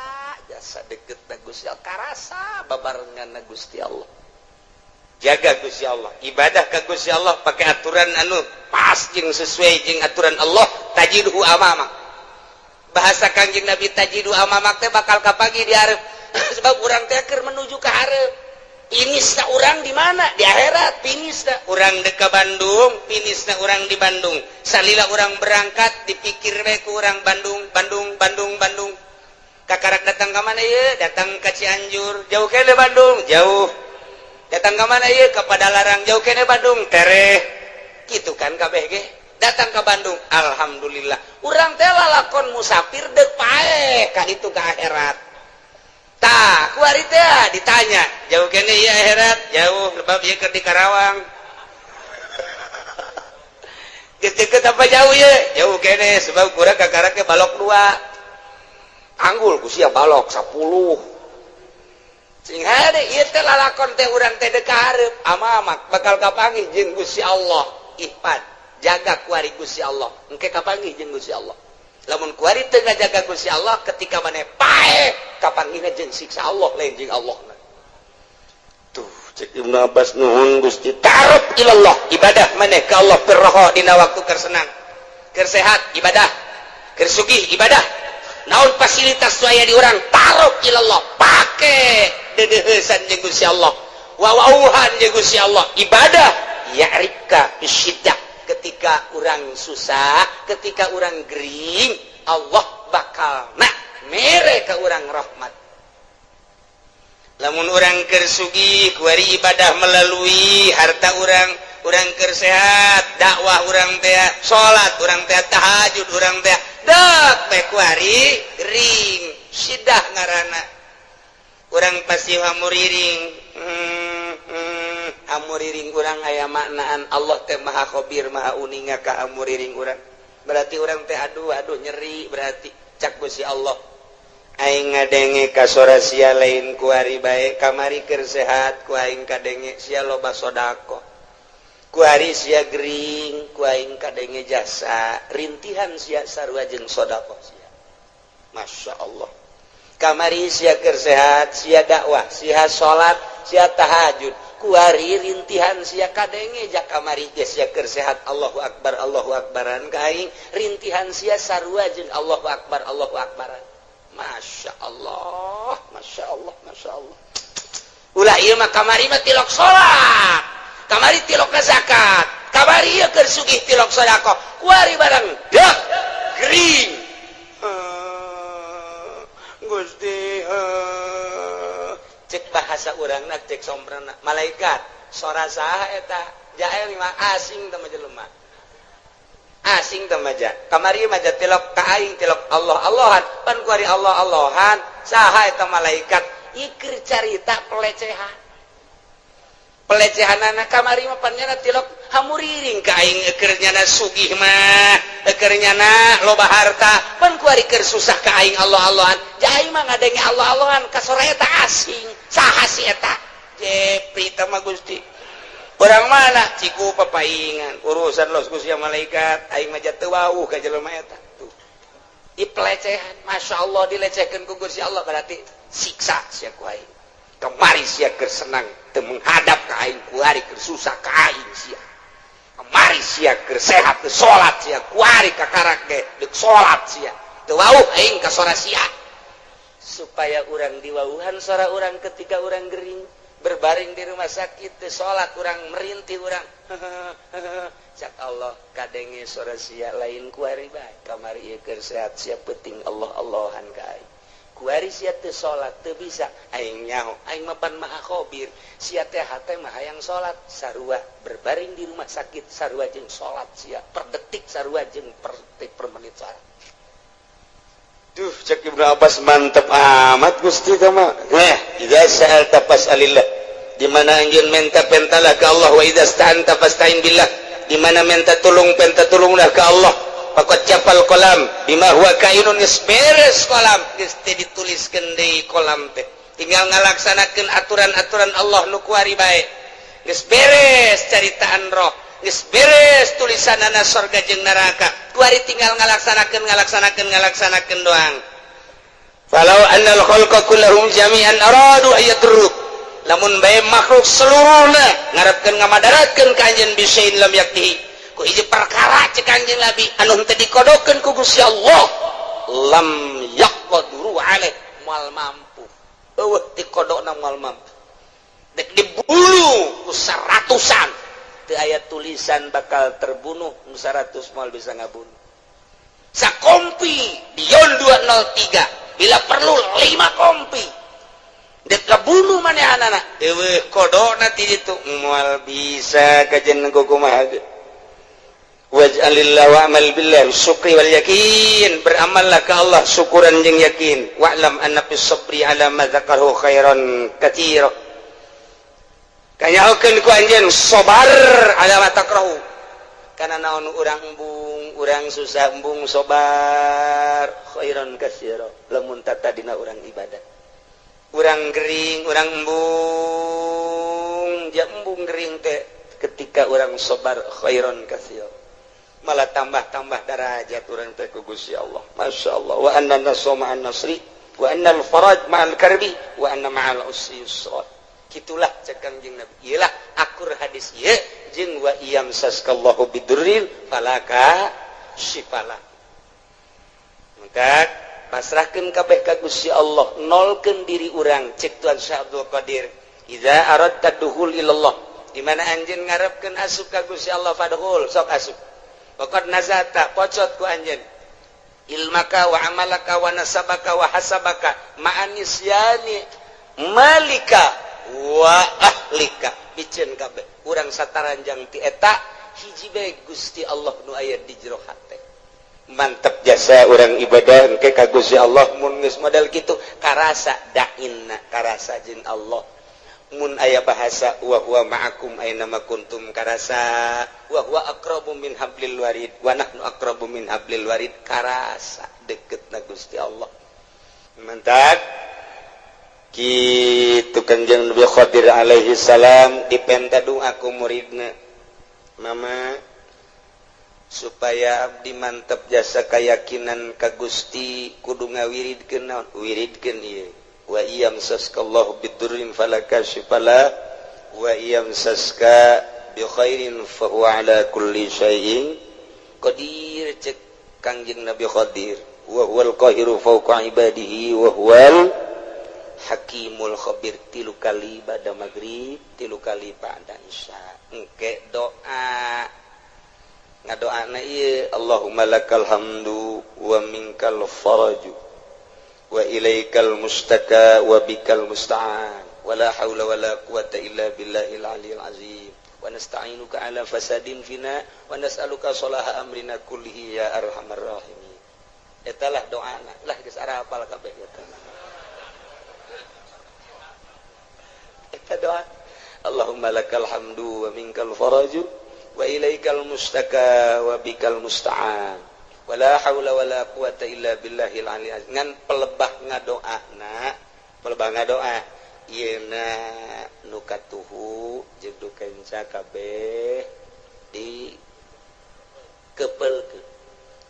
Speaker 3: jasa deket na Gusti Allah, karasa babarengan na Gusti Allah. Jaga Gusti Allah, ibadah ke Gusti Allah pakai aturan anu pas jeung sesuai jeung aturan Allah, tajidhu amamak. Bahasa Kangjeng Nabi, tajidhu amamak teh bakal kapanggih di hareup, sebab urang teh keur menuju ke hareup. Finishna urang di mana? Di akhirat finishna. Urang dek ka Bandung, finishna urang di Bandung. Salila urang berangkat dipikir we ku urang Bandung, Bandung, Bandung, Bandung. Kakarak datang ke mana ya? Datang ke Cianjur, jauh kene Bandung, jauh. Datang ke mana ya? Ke Padalarang, jauh kene Bandung, tereh. Gitu kan kabeh ge. Datang ke Bandung, alhamdulillah. Urang teh lalakon musafir dek paeh ka itu, ke akhirat. Tah, kuari teh ditanya, jauh kene ya akhirat? Jauh, sebab ieu keur di Karawang. Geus deket apa jauh ya? Jauh kene, sebab kurang kakarak ke balok dua. Anggul ku sia balok 10. Sing hade ieu teh lalakon teh urang teh dek ka hareup, amamak bakal kapanggih jeung Gusti Allah. Ihfad, jaga kuari Gusti Allah. Engke kapanggih jeung Gusti Allah. Lamun kuari teu ngajaga Gusti Allah, ketika maneh paeh kapanggihna jeung siksa Allah, lain jeung Allah. Tuh, cek Ibnu Abbas, "Nuhun Gusti." Ta'aruf ilallah, ibadah maneh ka Allah firroho, dina waktu keur senang, keur sehat ibadah, keur sugih ibadah, naon fasilitas nu aya di urang, ta'aruf ilallah, pake dedeheusan jeung Gusti Allah, wawauhan jeung Gusti Allah, ibadah. Ya'rifka bisyiddah, ketika orang susah, ketika orang gering, Allah bakal nak mere ke orang rahmat. Lamun orang keur sugih, kuari ibadah melalui harta orang. Orang keur sehat, dakwah orang teh, salat orang teh, tahajud orang teh, dek teh kuari gering, sidah ngarana orang pasti hamuriring. Hamuriring urang aya maknaan. Allah teh maha khabir, maha uninga ka hamuriring urang. Berarti orang teh aduh aduh nyeri, berarti cak Gusti Allah, "Aing ngadenge ka sora sia lain kuari bae. Kamari keur sehat ku aing kadenge sia loba sodako, kuari sia gering ku aing kadenge jasa rintihan sia sarua jeung sodako sia." Masya Allah. Kamari sia keur sehat, sia dakwah, sia salat, sia tahajud, kuari rintihan sia kadenge. Jak kamari ge sia keur sehat Allahu akbar Allahu akbaran ka aing, rintihan sia sarua jeung Allahu akbar Allahu akbaran. Masya Allah, Masya Allah, Masya Allah. Ulah ieu mah, kamari mah tilok salat, kamari tilok zakat, kamari ieu keur sugih tilok sedekah, kuari barang dek gering, "Gusti," cek bahasa urangna, cek somprana, "Malaikat, sora saha eta?" Jael mah asing teh jelema, asing teh maja. Kamari mah tilok ka aing, tilok Allah Allahan, pan kuari Allah Allahan, saha eta malaikat? Ikir carita pelecehan, pelecehan anak. Kamari mah pan nyana tilok hamuriring ka aing, eukeur nyana sugih mah, eukeur nyana loba harta, pan kuari keur susah ka aing Allah Allahan. Jai mah ngadenge Allah Allahan ka sora eta asing, saha si eta? Jepri teh mah, "Gusti, orang mana?" Ciku papaingan urusan los Gusti malaikat, aing mah teu wawuh ka jelema eta. Tuh, di pelecehan. Masya Allah, dilecehkan ku Gusti Allah, berarti siksa sia ku aing. Kemari sia keur senang teu menghadap ka aing, kuari keur susah ka aing sia. Kemari sia keur sehat teu salat sia, kuari kakarak ge deuk salat sia, teu wawuh aing ka sora sia. Supaya urang diwauhan suara urang ketika urang gering berbaring di rumah sakit teu salat urang merintih urang cak Allah kadenge suara sia lain kuari bae kamari ieu keur sehat sia penting Allah Allahan ka aing kuari sia teu salat teu bisa aing nyaho aing mah pan maha khabir sia teh hate mah hayang salat sarua berbaring di rumah sakit sarua jeung salat sia per detik sarua jeung per detik per menit salat. Duh cek Ibnu Abbas mantep amat Gusti kama. Nah, idza sa'alta fas'alillah. Di mana anjeun minta pentalah ke Allah wa idza sta'anta fasta'in billah. Di mana minta tolong penta tolonglah ke Allah. Faqad capal kolam bima huwa kainun geus beres kolam geus teu dituliskeun deui kolam teh. Tinggal ngalaksanakeun aturan-aturan Allah nu kuari bae. Geus beres caritaan roh. Geus beres tulisanana sorga jeung neraka kuari tinggal ngalaksanakeun ngalaksanakeun ngalaksanakeun doang. Falau annal khalqa kullahum jami'an aradu ayadruk lamun bae makhluk seluruhna ngarepkeun ngamadaratkeun ka anjeun bisain lam yaktihi ku hiji perkara cek anjeun Nabi anu henteu dikodokeun ku Gusti Allah lam yaqduru alaih moal mampu eueuh dikodokna moal mampu dek dibulu ku seratusan teu aya tulisan bakal terbunuh 100 moal bisa ngabunuh. Sakompi Dion 203 bila perlu 5 kompi dek kabunuh manehanana eueuh kodona ti ditu moal bisa kajen kumaha ge. Waj'alillah wa'mal billah syukri wal yakin beramallah ka Allah syukuran jeung yakin wa'lam anna fis sabri ala ma dzakarahu khairan katsira. Kanyahokeun ku anjeun sabar ala ma takrahu kana naon urang embung urang susah embung sabar khairan katsira lamun tatadina urang ibadah urang gering urang embung ja embung gering teh ketika urang sabar khairan katsira malah tambah-tambah darajat urang teh ku Gusti Allah. Masya Allah wa anna nasra ma'an nasri wa annal faraj ma'al karbi wa anna ma'al usri yusra. Gitulah cek Kangjeng Nabi. Iyalah akur hadis ieu jeung wa iyam saskallahu bidurril falaka syifala. Maka pasrahkeun kabeh ka Gusti Allah, nolkeun diri urang cek Tuan Syekh Abdul Qadir. Idza aradta dukhul ilallah. Di mana anjeun ngarepkeun asup ka Gusti Allah fadkhul, sok asup. Waqad nazata pocot ku anjeun. Ilmaka wa amalaka wa nasabaka wa hasabaka ma'anisyani malika wa ahlika piceun kabeh urang sataranjang ti eta hiji bae Gusti Allah nu aya di jero hate. Mantep jasa urang ibadah engke ka Gusti Allah mun geus model kitu karasa dainna karasa jeung Allah mun aya bahasa wa huwa ma'akum aina ma kuntum karasa wa huwa aqrabu min hablil warid wa nahnu aqrabu min hablil warid karasa deketna Gusti Allah. Mantap kitu Kanjeng Nabi Khadir alaihi salam dipenta doa ku muridna mama supaya abdi mantep jasa keyakinan ka Gusti kudu ngawiridkeun naon wiridkeun ieu wa iyam saskallahu bidurrin falakashifala wa iyam saska bi khairin fa huwa ala kulli syai'in qadir cek Kangjeng Nabi Khadir wa huwal qahiru fawqa ibadihi wa huwal hakimul khabir 3 kali ba'da maghrib 3 kali ba'da isya engke doa ngadoana ieu Allahumma lakal hamdu wa minkal faraju wa ilaikal mustaka wa bikal musta'an wa la haula wa la quwata illa billahil aliyil azim wa nasta'inuka ala fasadin fina wa nas'aluka salaha amrina kullihi ya arhamar rahimin. Eta lah doana lah geus arapal kabeh eta. Eta doa Allahumma lakal hamdu wa minkal faraju wa ilaikal mustaka wa bikal musta'an wa la haula wa la quwata illa billahil aliyil azim. Ngan pelebah ngadoana pelebah ngadoa yeuna nu katuhu jeung nu kenca kabeh di kepelkeun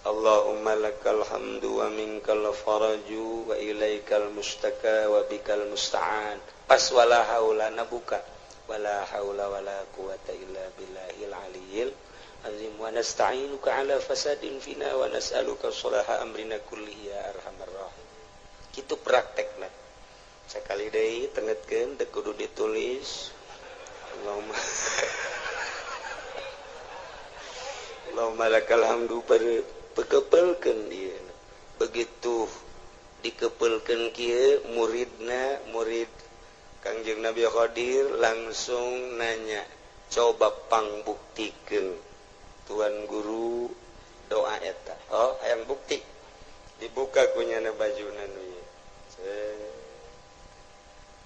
Speaker 3: Allahumma lakal hamdu wa minkal faraju wa ilaikal mustaka wa bikal musta'an. Pas wala haula nabuka wala haula wala quwata illa billahil aliyil azim wa nasta'inuka ala fasadin fina wa nas'aluka salaha amrina kullihi ya arhamar rahimin. Kitu praktekna. Sakali deui tengetkeun teu kudu ditulis. Allahumma Allahumma lakal hamdu pekepelkeun ieu. Begitu dikepelkeun kieu muridna murid Kangjeng Nabi Khadir langsung nanya, coba pangbuktikeun tuan guru doa eta. Oh, hayang bukti. Dibuka kunyana bajuna nu ieu.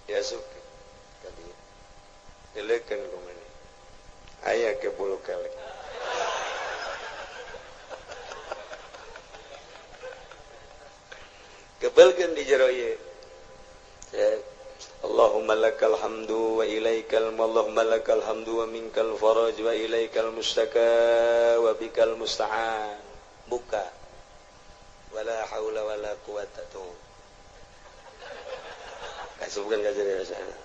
Speaker 3: Diasupkeun ka dieu. Dileukeun ku maneh. Aya ke bulu kelek. Kebelkeun di jero ieu. Allahumma lakal hamdu wa ilaikal Allahumma lakal hamdu wa minkal faraj wa ilaikal mustaka wa bikal musta'an. Buka. Wala haula wala quwata tuh. Kasubkeun ka jero sana.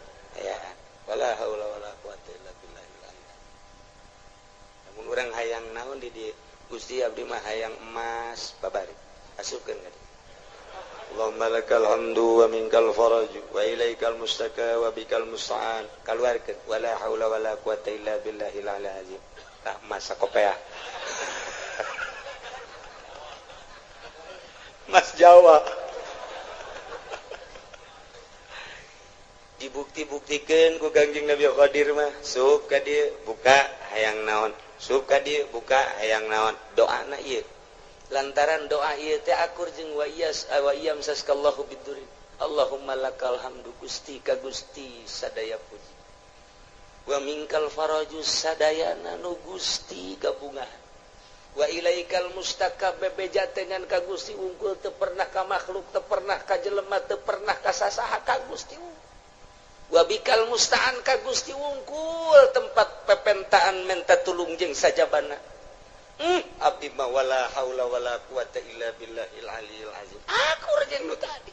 Speaker 3: Ya. Wala haula wala quwata illa billahil azim. Lamun urang hayang naon di dieu? Gusti abdi mah hayang emas babari. Asupkeun ka dieu. Allahumma lakal hamdu wa minkal faraj wa ilaikal mustaka wa bikal musta'an. Kaluarkeun wala haula wala quwata illa billahil azim. Tah masa kopea. Mas Jawa. Dibukti-buktikeun ku Kangjeng Nabi Khadir mah, sup ka dieu buka hayang naon, sup ka dieu buka hayang naon. Doana ieu. Lantaran doa ieu teh akur jeung wa iyas wa iyam saskallahu bidurin. Allahumma lakal hamdu Gusti ka Gusti sadaya puji. Wa minkal faraju sadayana nu Gusti gabungan. Wa ilaikal mustaka bebeja dengan ka Gusti unggul teu pernah ka makhluk, teu pernah ka jelema, teu pernah ka sasaha ka Gusti unggul. Wa bikal musta'an ka Gusti unggul tempat pepentaan menta tulung jeung sajabana. Abdi mah wala haula wala quwata illa billahil aliyil azim. Akur jeung nu tadi.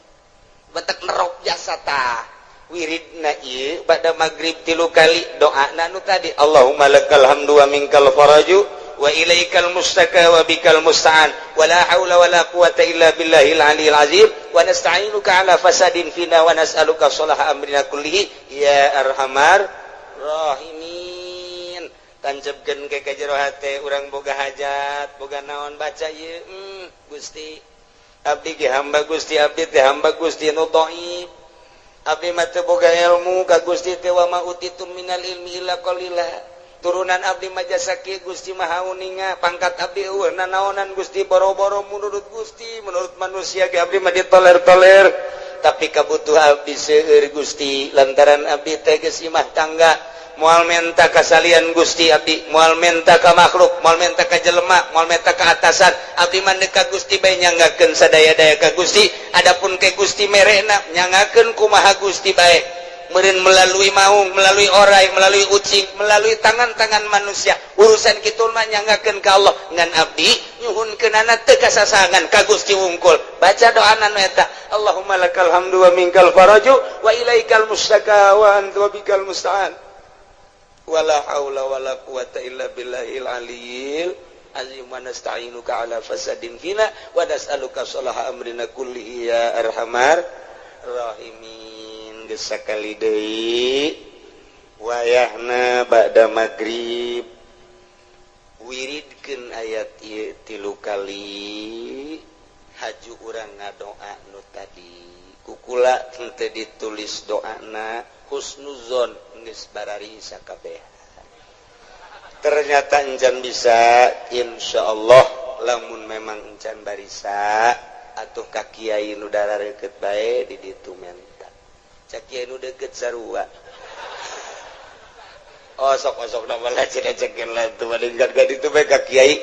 Speaker 3: Batak nerok jasa tah. Wiridna ieu bada magrib 3 kali doana nu tadi. Allahumma lakal hamdu wa minkal faraju wa ilaikal mustaka wa bikal musta'an wala haula wala quwata illa billahil aliyil azim wa nasta'inuka ala fasadin fina wa nas'aluka sholaha amrina kullihi ya arhamar rahimin. Tancapkeun ke ka jero hate urang boga hajat boga naon baca ieu. Gusti abdi ge hamba Gusti, abdi teh hamba Gusti nu dhaif, abdi mah teu boga ilmu ka Gusti teh wa ma utitum minal ilmi illa qalila. Turunan abdi mah jasa kieu Gusti Maha Uninga, pangkat abdi eueuh nanaonan Gusti, boro-boro menurut Gusti, menurut manusia ge abdi mah ditoler-toler, tapi kabutuh abdi seueur Gusti lantaran abdi teh geus imah tangga. Moal menta kasalian Gusti abdi, moal menta ka makhluk, moal menta ka jelema, moal menta ka atasan, abdi mah ka Gusti bae nyanggakeun sadaya-daya ka Gusti. Adapun ke Gusti merena nyanggakeun kumaha Gusti bae, meureun melalui maung, melalui orai, melalui ucing, melalui tangan-tangan manusia. Urusan kitu mah nyanggakeun ka Allah. Ngan abdi nyuhunkeunana teu kasasangan ka Gusti wungkul. Baca doana nu eta, Allahumma lakal hamdu wa minkal faraju wa ilaikal mustaka wa anta bikal musta'an. Wala haula wala quwata illa billahil aliyil azim wa nasta'inuka ala fasadin fina wa nas'aluka sholaha amrina kullihi ya arhamar rahimin. Geus sakali deui wayahna ba'da magrib wiridkeun ayat ieu 3 kali haju urang ngadoa nu tadi kukula henteu ditulis doana husnuzon geus bararisa kabeh. Ternyata encan bisa, insyaallah lamun memang encan barisa atuh ka kiai nu darareukeut bae di ditu menta. Cak kiai nu deukeut sarua. Osok-osok na malah cenah-cekeun lah tuh badengkan ka ditu bae ka kiai.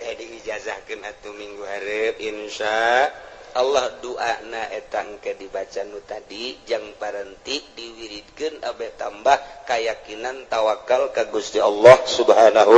Speaker 3: Diijazahkeun atuh minggu hareup insya Allah doana eta engke dibaca nu tadi jang parenti diwiridkeun abe tambah keyakinan tawakal ka Gusti Allah Subhanahu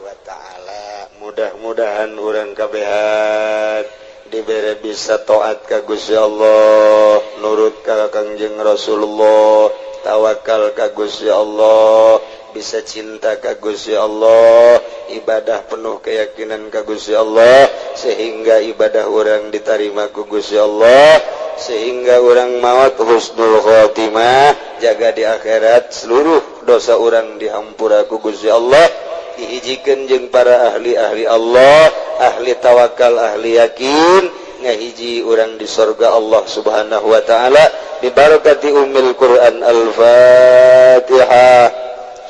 Speaker 3: wa taala. Mudah-mudahan urang kabehan dibere bisa taat ka Gusti Allah, nurut ka Kangjeng Rasulullah, tawakal ka Gusti Allah, bisa cinta ka Gusti Allah, ibadah penuh keyakinan ka Gusti Allah, sehingga ibadah orang diterima ku Gusti Allah, sehingga urang maut husnul khotimah, jaga di akhirat seluruh dosa urang dihampura ku Gusti Allah, dihijikeun jeung para ahli-ahli Allah, ahli tawakal, ahli yakin, ngahiji urang di sorga Allah Subhanahu wa taala, bibarakati ummil Quran. Al-Fatihah.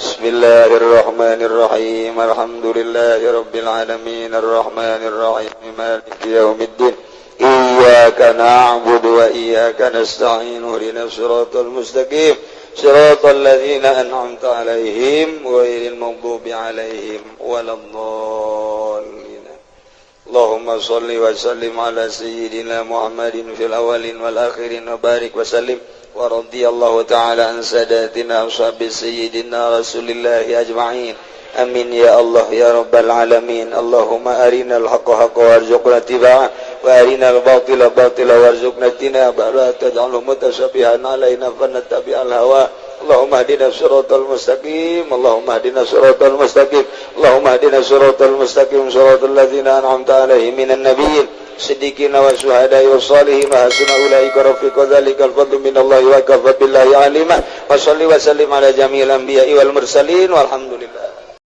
Speaker 3: Bismillahirrahmanirrahim. Alhamdulillahirabbil alamin, arrahmanirrahim, maliki yaumiddin. Iyyaka na'budu wa iyyaka nasta'in, ihdinas siratal mustaqim, siratal ladzina an'amta 'alaihim, ghairil maghdubi 'alaihim waladdallin. Allahumma salli wa sallim ala sayyidina Muhammadin fil awwalin wal akhirin wa barik wa sallim, wa radiyallahu ta'ala an sadatina ashabi sayyidina Rasulillahi ajma'in. Amin ya Allah ya rabbal alamin. Allahumma arinal haqqa haqqa warzuqna ittiba'ah, wa arinal batila batila warzuqna ijtinabah, la taj'alhu mutasyabihan alaina fanattabi'al hawa. Allahumma hdina siratal mustaqim, Allahumma hdina siratal mustaqim, Allahumma hdina siratal mustaqim, siratal ladzina an'amta alaihim minan nabiyyin, siddiqina wa syuhada'i wa salihin, wa hasuna ulaika rafiqa, dzalikal fadlu minallahi wa kafa billahi alima. Wa salli wa sallim ala jami'il anbiya'i wal mursalin, walhamdulillah.